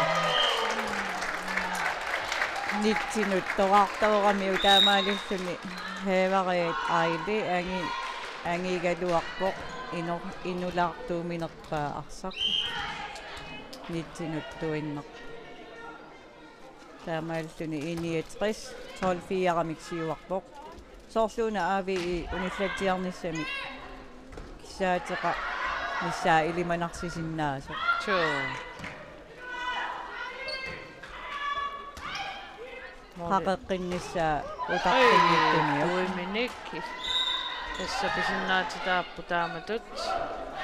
Nitsinut toqqartooramiuk taamaalilluni Havereid Aili angi-, angigaluarpoq inu-, inulaartuuminerpaa arsaq. Nitsinut tuinneq. Taamaalilluni I niogtres tolv fire-mik siuarpoq. Soorluuna Avi unillatsiarnissamik kissaateqarnissaa ilimanarsisinnaasut. Suu. Måli. Qaqeqqinnissaa utaqqinnittumiuk. Ui, uiminik. Tassa pisinnaatitaapput taamatut.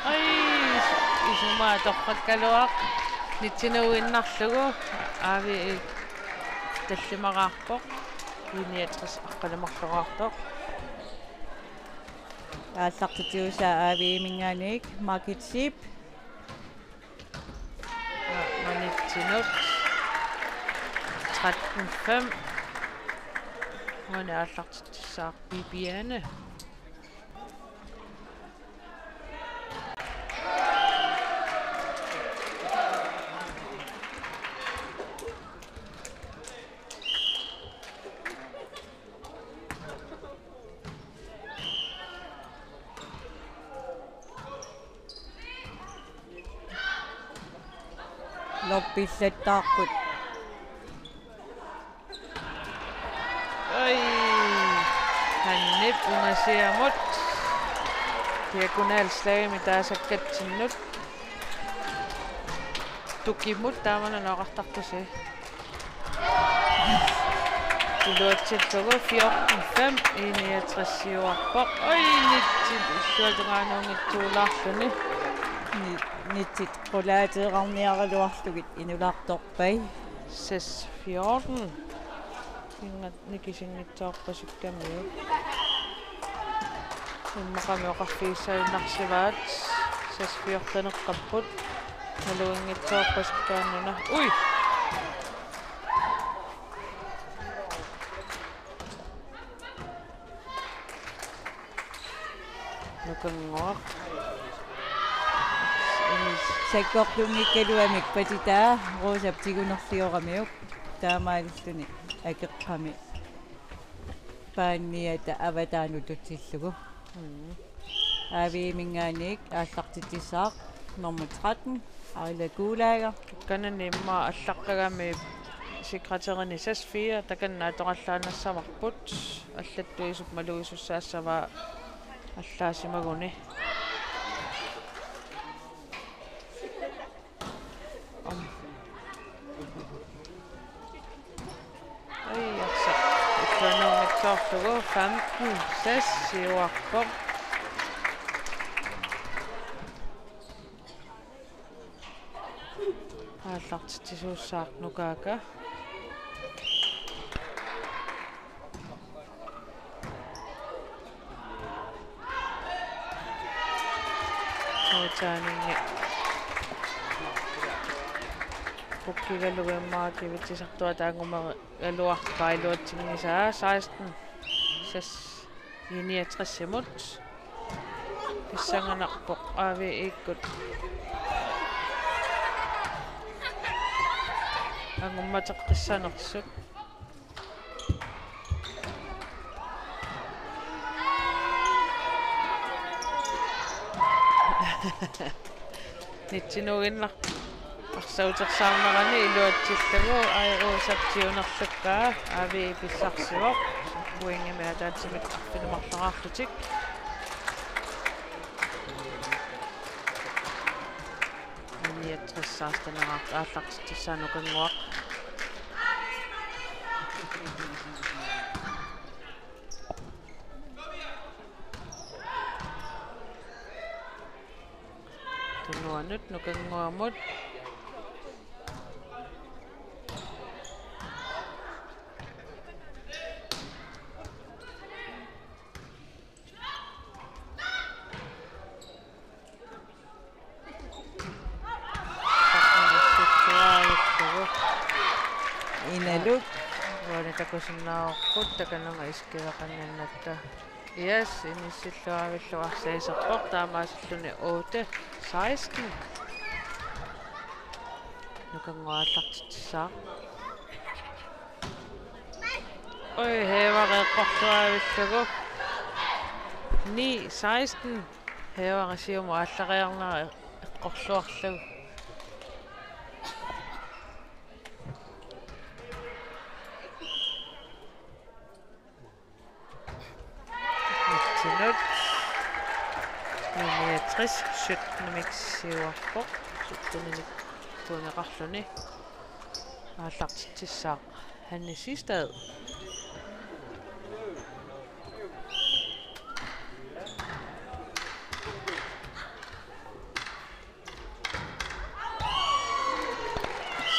Ai, isumaa torrakkaluaq. Nitsinuinnarlugu. Avi tallimaraarpoq. I niogtres aqqaneq-marloraartoq. Aallartitsisuussaaq Aviiminngaanniit Margit Schiep. Manitsinut. Tretten fem. Uani aallartitsissaaq Bibiane. Loppillattaarput. Ai. Hannip ungasiamut. Diagonalslagimik taasakkatsinnut. Tukimut taamani nooqartartusi. Iluatsillugu fjorten fem, I niogtres siuarpoq. Oj, nitsit illuatungaanuunngitsuulaarluni. Ni-, nitsit qulaateeqarniaraluarlugit inulartorpai. Seks fjorten. Ingat nikisinngitsoorpasikkamiuk. Immaqami oqarfigissagunarsivaat. Seks fjorteneqqapput. Naluinngitsoorpasikkaannuna. Ui! Nukannguaq. Sakkortunngikkaluamik patitaa Rosap tigunerlioramiuk taamaalilluni akeqqami paanniata avataanut tutsillugu. Mm. A V-minngaanniit aallartitsissaaq nummer tretten, Aila Kuulaaga. Kanani immaqa allaqqagami sekretærini seks fire, takanna atorallaannassavarput, allattuisup maluisussaassavaa allaasimaguni. Om. Oi, arsaq. Illuanunngitsoorlugu femten seks siuarpoq. Aallartitsisuussaaq Nukaaka. Aatsaaninngi pukkigalugu immaqa kivitsisartuata angumagaluarpaa iluatsinngisaa. Seksten seks, I niogtres-imut. Pissanganarpoq A V-ikkut angummateqqissanersut. Nitsinuuginnaq arsaq utersaarnerani iluatsillugu, Aira Rosap tigunerlukkaa, A V pissarsivoq, pointimik ataatsimik arfineq-marloriarlutik. Niogtres seksten aallartitsissaaq Nukannguaq. Tunuanut Nukannguamut. Inaluk. Uani takusinnaavarput takananga isikkiveqannginnatta. Yes, inissilluavilluarsiiserpoq taamaasilluni otte seksten. Nukannguaq aallartitsissaaq. Oj, Haver eqqorluavillugu. Ni seksten. Haver siumut aallariarnera eqqorluarlugu. Nitsinut. Niogtres sytten-imik siuarpoq. Sytten-imik kuuneqarluni. Aallartitsissaaq Hanne Sistad.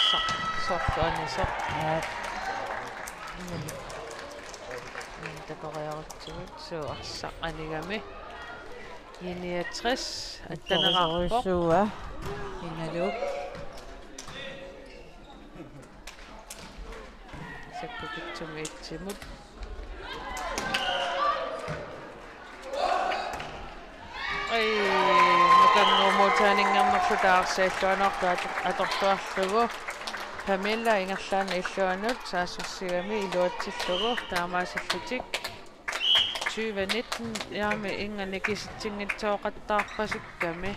Sa-, soorlu anisoq. Aap. Imaluunniit. Imaluunniit takoriarutsigu. Suu, arsaq anigami. I niogtres, atteneqarpoq. Atteneqarpoq. Inaluk. Sakkukitsumik etsimut. Oj, Nukannguup målmandinngernerlu taarsialluanortu ator-, atorluarlugu. Pamela ingerlaannaq illuanut saassussigami iluatsillugu taamaasillutik. Tyve nitten, jaami inga nikisitsinngitsooqattaarpasikkami.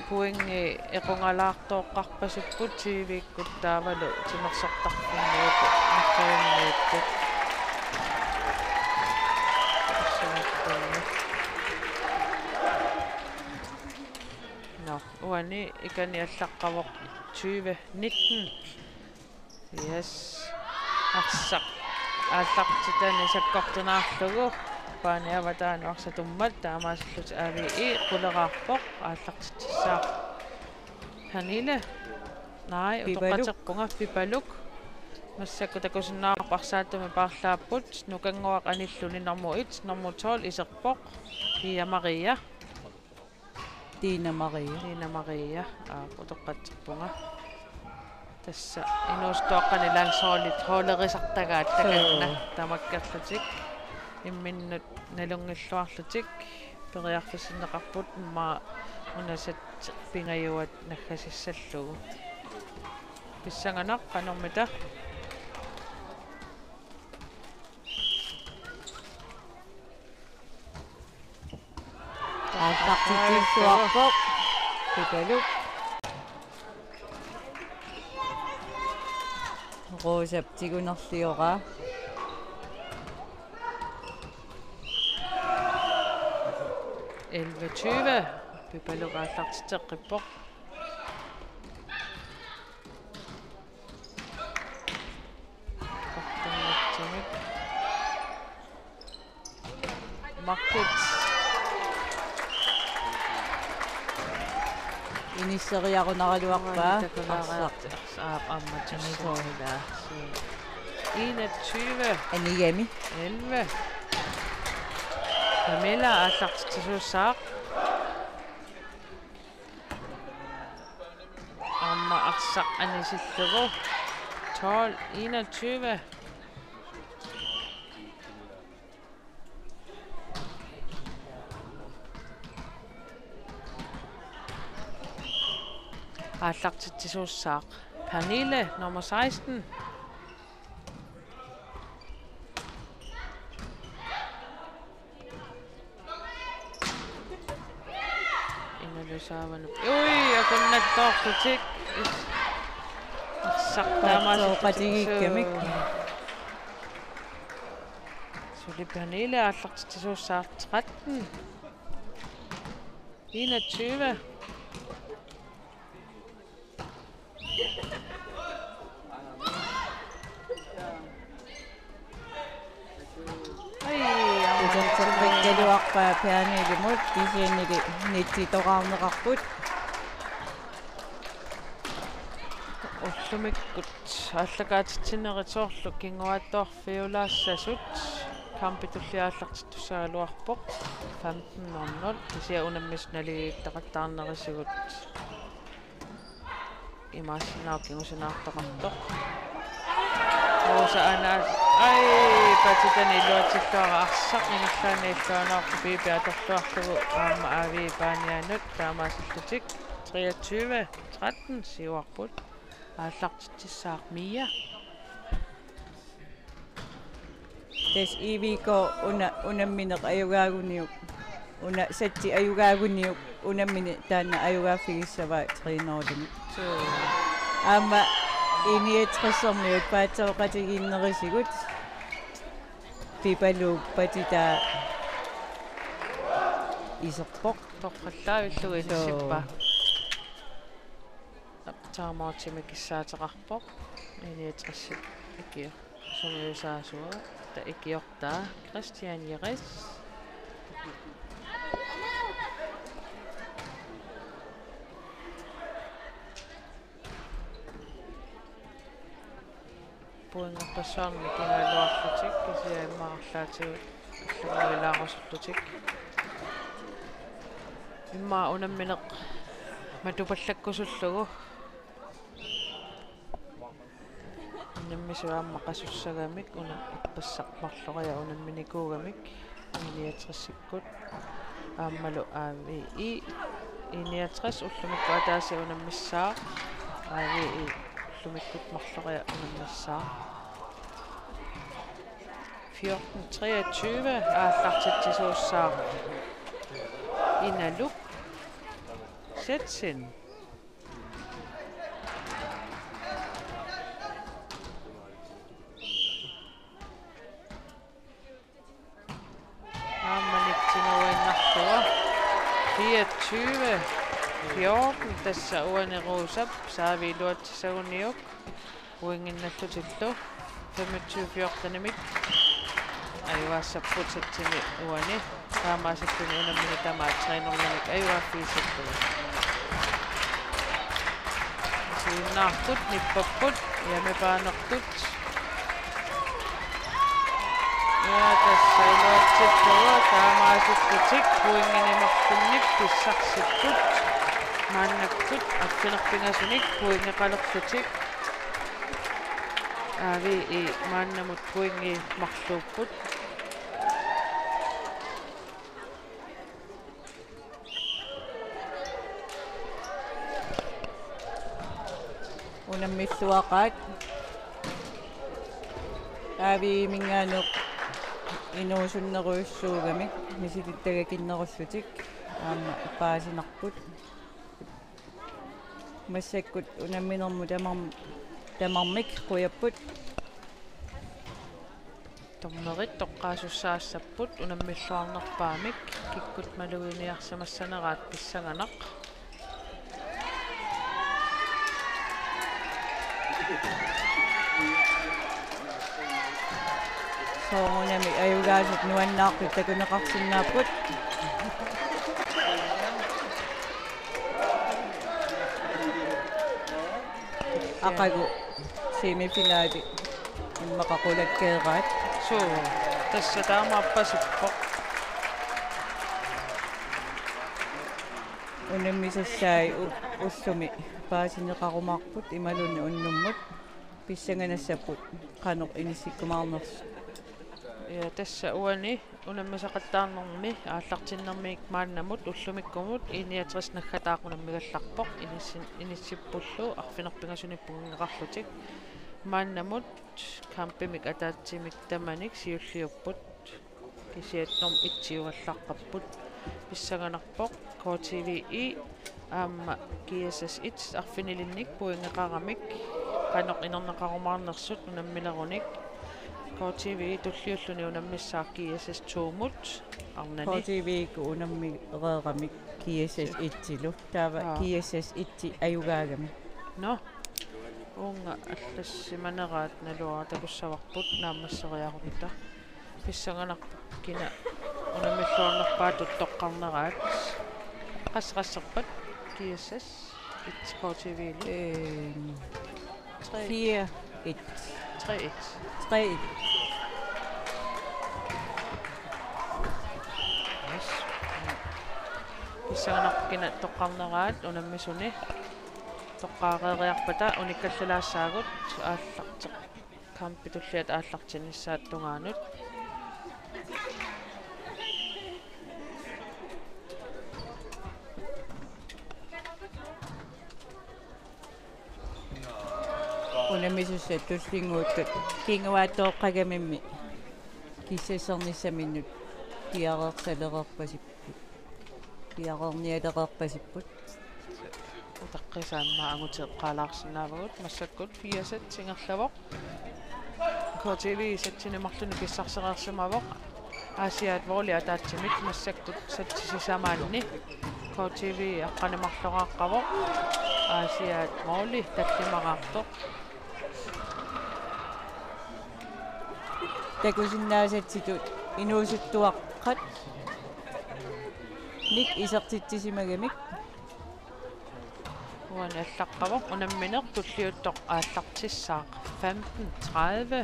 Pointi equngalaartooqqarpasipput tyve-ikkut taavalu timersortarfinni uku naqqiunniittut. Nå, uani ikani allaqqavoq tyve nitten. Yes. Arsaq. Aallartitani sakkortunaarlugu Paani avataani arsaq tummat taamaasillutik A V I quleraarpoq. Aallartitsissaaq Pernille. Nej, Pipaluk. Utoqqatserpunga Pipaluk. Massakkut takusinnaavarput arsaattumi paarlaapput. Nukannguaq anilluni nummer et, nummer tolv iserpoq. Pia Maria. Tina Maria. Tina Maria. Aa, utoqqatserpunga. Tassa inuusuttuaqqani landsholdit holderisartagaat takanna. Suu. Tamakkerlutik. Imminnut nalunngilluarlutik. Periarfissinneqarput immaqa unasat pingajuat naggasissallugu. Pissanganaq qanormita. Aallartitsissuarpoq. Pipaluk. Rosap tigunerlioraa. Elleve tyve. Pipaluk aallartitseqqippoq. Markit. Inisseriarunaraluarpaa. Arsaq. Arsaq aamma tussavila. Enogtyve. Anigami. Elleve. Pamela aallartitsisuussaaq. Aamma arsaq anisillugu. Tolv enogtyve. Aallartitsisuussaaq Pernille, nummer seksten. Ingalusaavanut. Ui, akunnattoorlutik. Arsaq taamaasillutik. Qatigiikkamik. Suli Pernille aallartitsisuussaaq tretten. Enogtyve. Ai, aamma. Uterterpikkaluarpaa Pernillemut, kisiannili nitsitoraarneqarput. Ullumikkut aallakaatitsinerit soorlu kinguaattoorfiulaassasut kampitulli aallartittussagaluarpoq femten nul nul, kisianni unammisut naligiittaqattaarnerisigut. Imaassinnaavoq kingusinaartoqartoq. Rosa Anas. Ai, patitani iluatsilluarpoq, arsaq ingerlaannaq illuanuarpoq, Pipi atorluarlugu aamma A V I Paanianut taamaasillutik. Treogtyve tretten siuarput. Aallartitsissaaq Mia. Tassa I V K una, unammineq ajugaaguniuk, una satti ajugaaguniuk, unammineq taanna ajugaaffigissavaa tre nul-imik. Suu. Aamma I niogtressermiut paatsoqatigiinnerisigut Pipaluup patitaa iserpoq. Torrallaavillugu. Suu. Inissippaa. Timeoutimik kissaateqarpoq. I niogtres ikio. Sungiusaasuata ikiortaa Christian Jeres. Pointerpassuarnik ikigaluarlutik kisianni immaqa arlaatigut allannguilaarusullutik. Immaqa unammineq matupallakkusullugu. Unammisut aamma qasussagamik, una ippassaq marloriarluni unamminikuugamik, I niogtresikkut aammalu A V I. I niogtres ullumikkut ataaseq unammissaaq, A V I ullumikkut marloriarluni unammissaaq. Fjorten treogtyve aallartitsisuussaaq Inaluk Setsin. Aamma nittinuinnarlugu. Fireogtyve fjorten, tassa uani Rosap saavi iluatsissaguniuk pointinnallutillu. femogtyve fjorten-imik ajugaassapput satsini uani. Taamaasilluni unammineq tamaat tre nul-imik ajugaaffigissapput. Isiginnaartut nippapput, hjemmebane-rtut. Ja, tassa iluatsittugut taamaasillutik pointinik marlunnik pissarsipput. Maannakkut arfineq-pingasunik pointeqalerlutik. A V I maannamut pointit marluupput. Unammilluaqaat A V I-minngaanniit inuusunnerujussuugamik misilittagakinnerullutik aamma paasinarput. Massakkut unamminermut tamar-, tamarmik qujapput. Dommerit toqqaasussaassapput unammilluarnerpaamik, kikkut maluginiarsimassaneraat pissanganaq. Soorunami ajugaasut nuannaartut takuneqarsinnaapput. Aqagu semifinali immaqa qulakkeeraat. Suu, tassa taamaappasippoq. Unammisassai u-, ullumi paasineqarumaarput imaluunniit unnummut. Pissanganassapput qanoq inissikkumaarnersut. Ja, tassa uani unammisaqattaarnermi aallartinnermiit maannamut ullumikkumut I niogtres naggataaq unammigallarpoq, inissin-, inissippullu arfineq-pingasunik pungingeqarlutik. Maannamut kampimik ataatsimik tamanik siulliupput. Kisianni nummer et-iugallaqqapput. Pissanganarpoq K T V I aamma G S S et arfinilinnik pointeqaramik qanoq inerneqarumaarnersut unammilerunik. K T V I tulliulluni unammissaaq G S S to-mut arnani. K T V I-kkut unammileramik G S S et-ilu. Taava Aa. G S S et ajugaagami. Nå. Uunga allassimaneraat naluara takussavarput naammasseriarutta. Pissanganarpoq kina unammilluarnerpaatut toqqarneraat. Qasseqasserpat G S S et K T V-lu? Øhm, tre. Fire et. Tre et. Tre et. Yes. Pissanganarpoq kina toqqarneraat unammisuni. Toqqaareeriarpata unikkallaalaassaagut aallarteq. Kampi tulliat aallartinnissaata tungaanut. Unammisussat tullinnguuttut kinguaattooqqagamimmi kissassernissaminnut piareersalereerpasipput. Piareernialereerpasipput. Utaqqisaat aamma angutit eqqaalaarsinnaavagut, massakkut fire-sat ingerlavoq. K T V satsinik marlunnik pissarsereersimavoq. Aasiaat Volley ataatsimik massakkut satsi sisamaanni K T V aqqaneq-marloraaqqavoq. Aasiaat Volley tallimaraartoq. Takusinnaasatsitut inuusuttuaqqat nik isertitsisimagamik. Uani allaqqavoq unammineq tulliuttoq aallartissaaq femten tredive.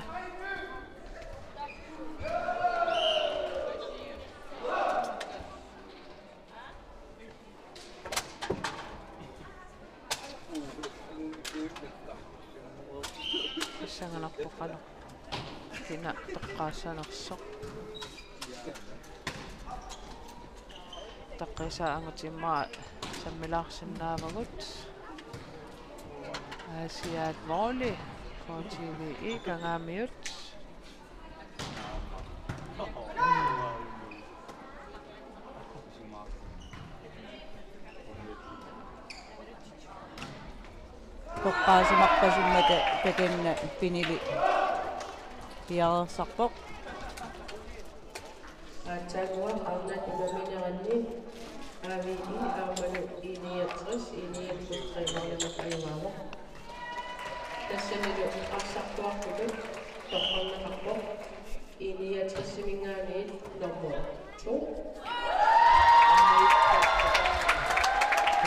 Pissanganarpoq qanoq kina toqqaassanersoq. Utaqqisaat angutit immaqa sammilaarsinnaavagut. Aasiaat Volley, K T V I Kangaamiut. Toqqaasimarpasimmata takanna Pinili piareersarpoq. Aatsaannguaq arnat unammineranni A V I aammalu I niogtres, I niogtres tre nul-imik ajugaavoq. Tassanilu arsartuartutut Toqqarneqarpoq I niogtresiminngaanniit nummer to.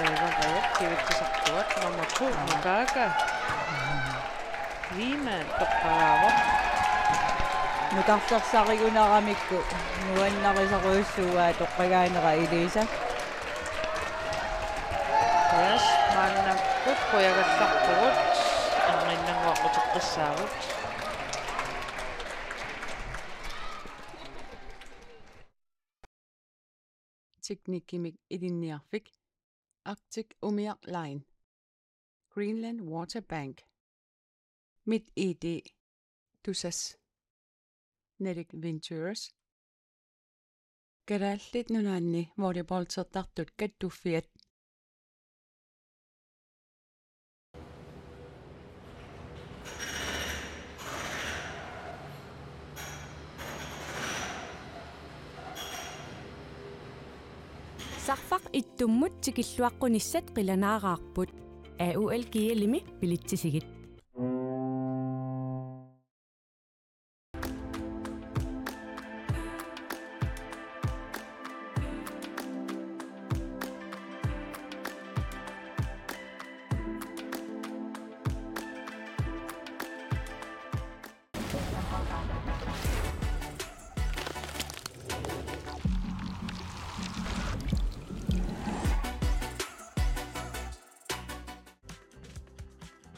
Eva Reep kivitsisartuat nummer to Nukaka Wiman toqqagaavoq. Nukarlersarigunaramikku nuannarisorujussuuaa toqqagaanera Elisa. Yes, maannakkut qujagallarpugut, erniinnannguaq uteqqissaagut. Teknikkimik ilinniarfik Arctic Umiaq Line, Greenland Water Bank, MitID, Tusass, Nordic Ventures, Kalaallit Nunaanni volleyballtertartut kattuffiat. Sarfaq ittummut tikilluaqqunissat qilanaaraarput. A U L G L-imi bilitsisigit.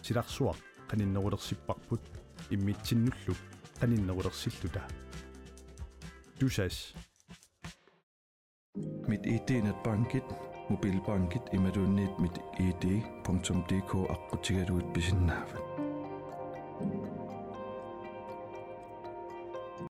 Silarsuaq qaninnerulersipparput immitsinnullu qaninnerulersilluta. Tusass. MitID netbankit, mobilbankit imaluunniit mitid punktum D K aqqutigalugit pisinnaavat.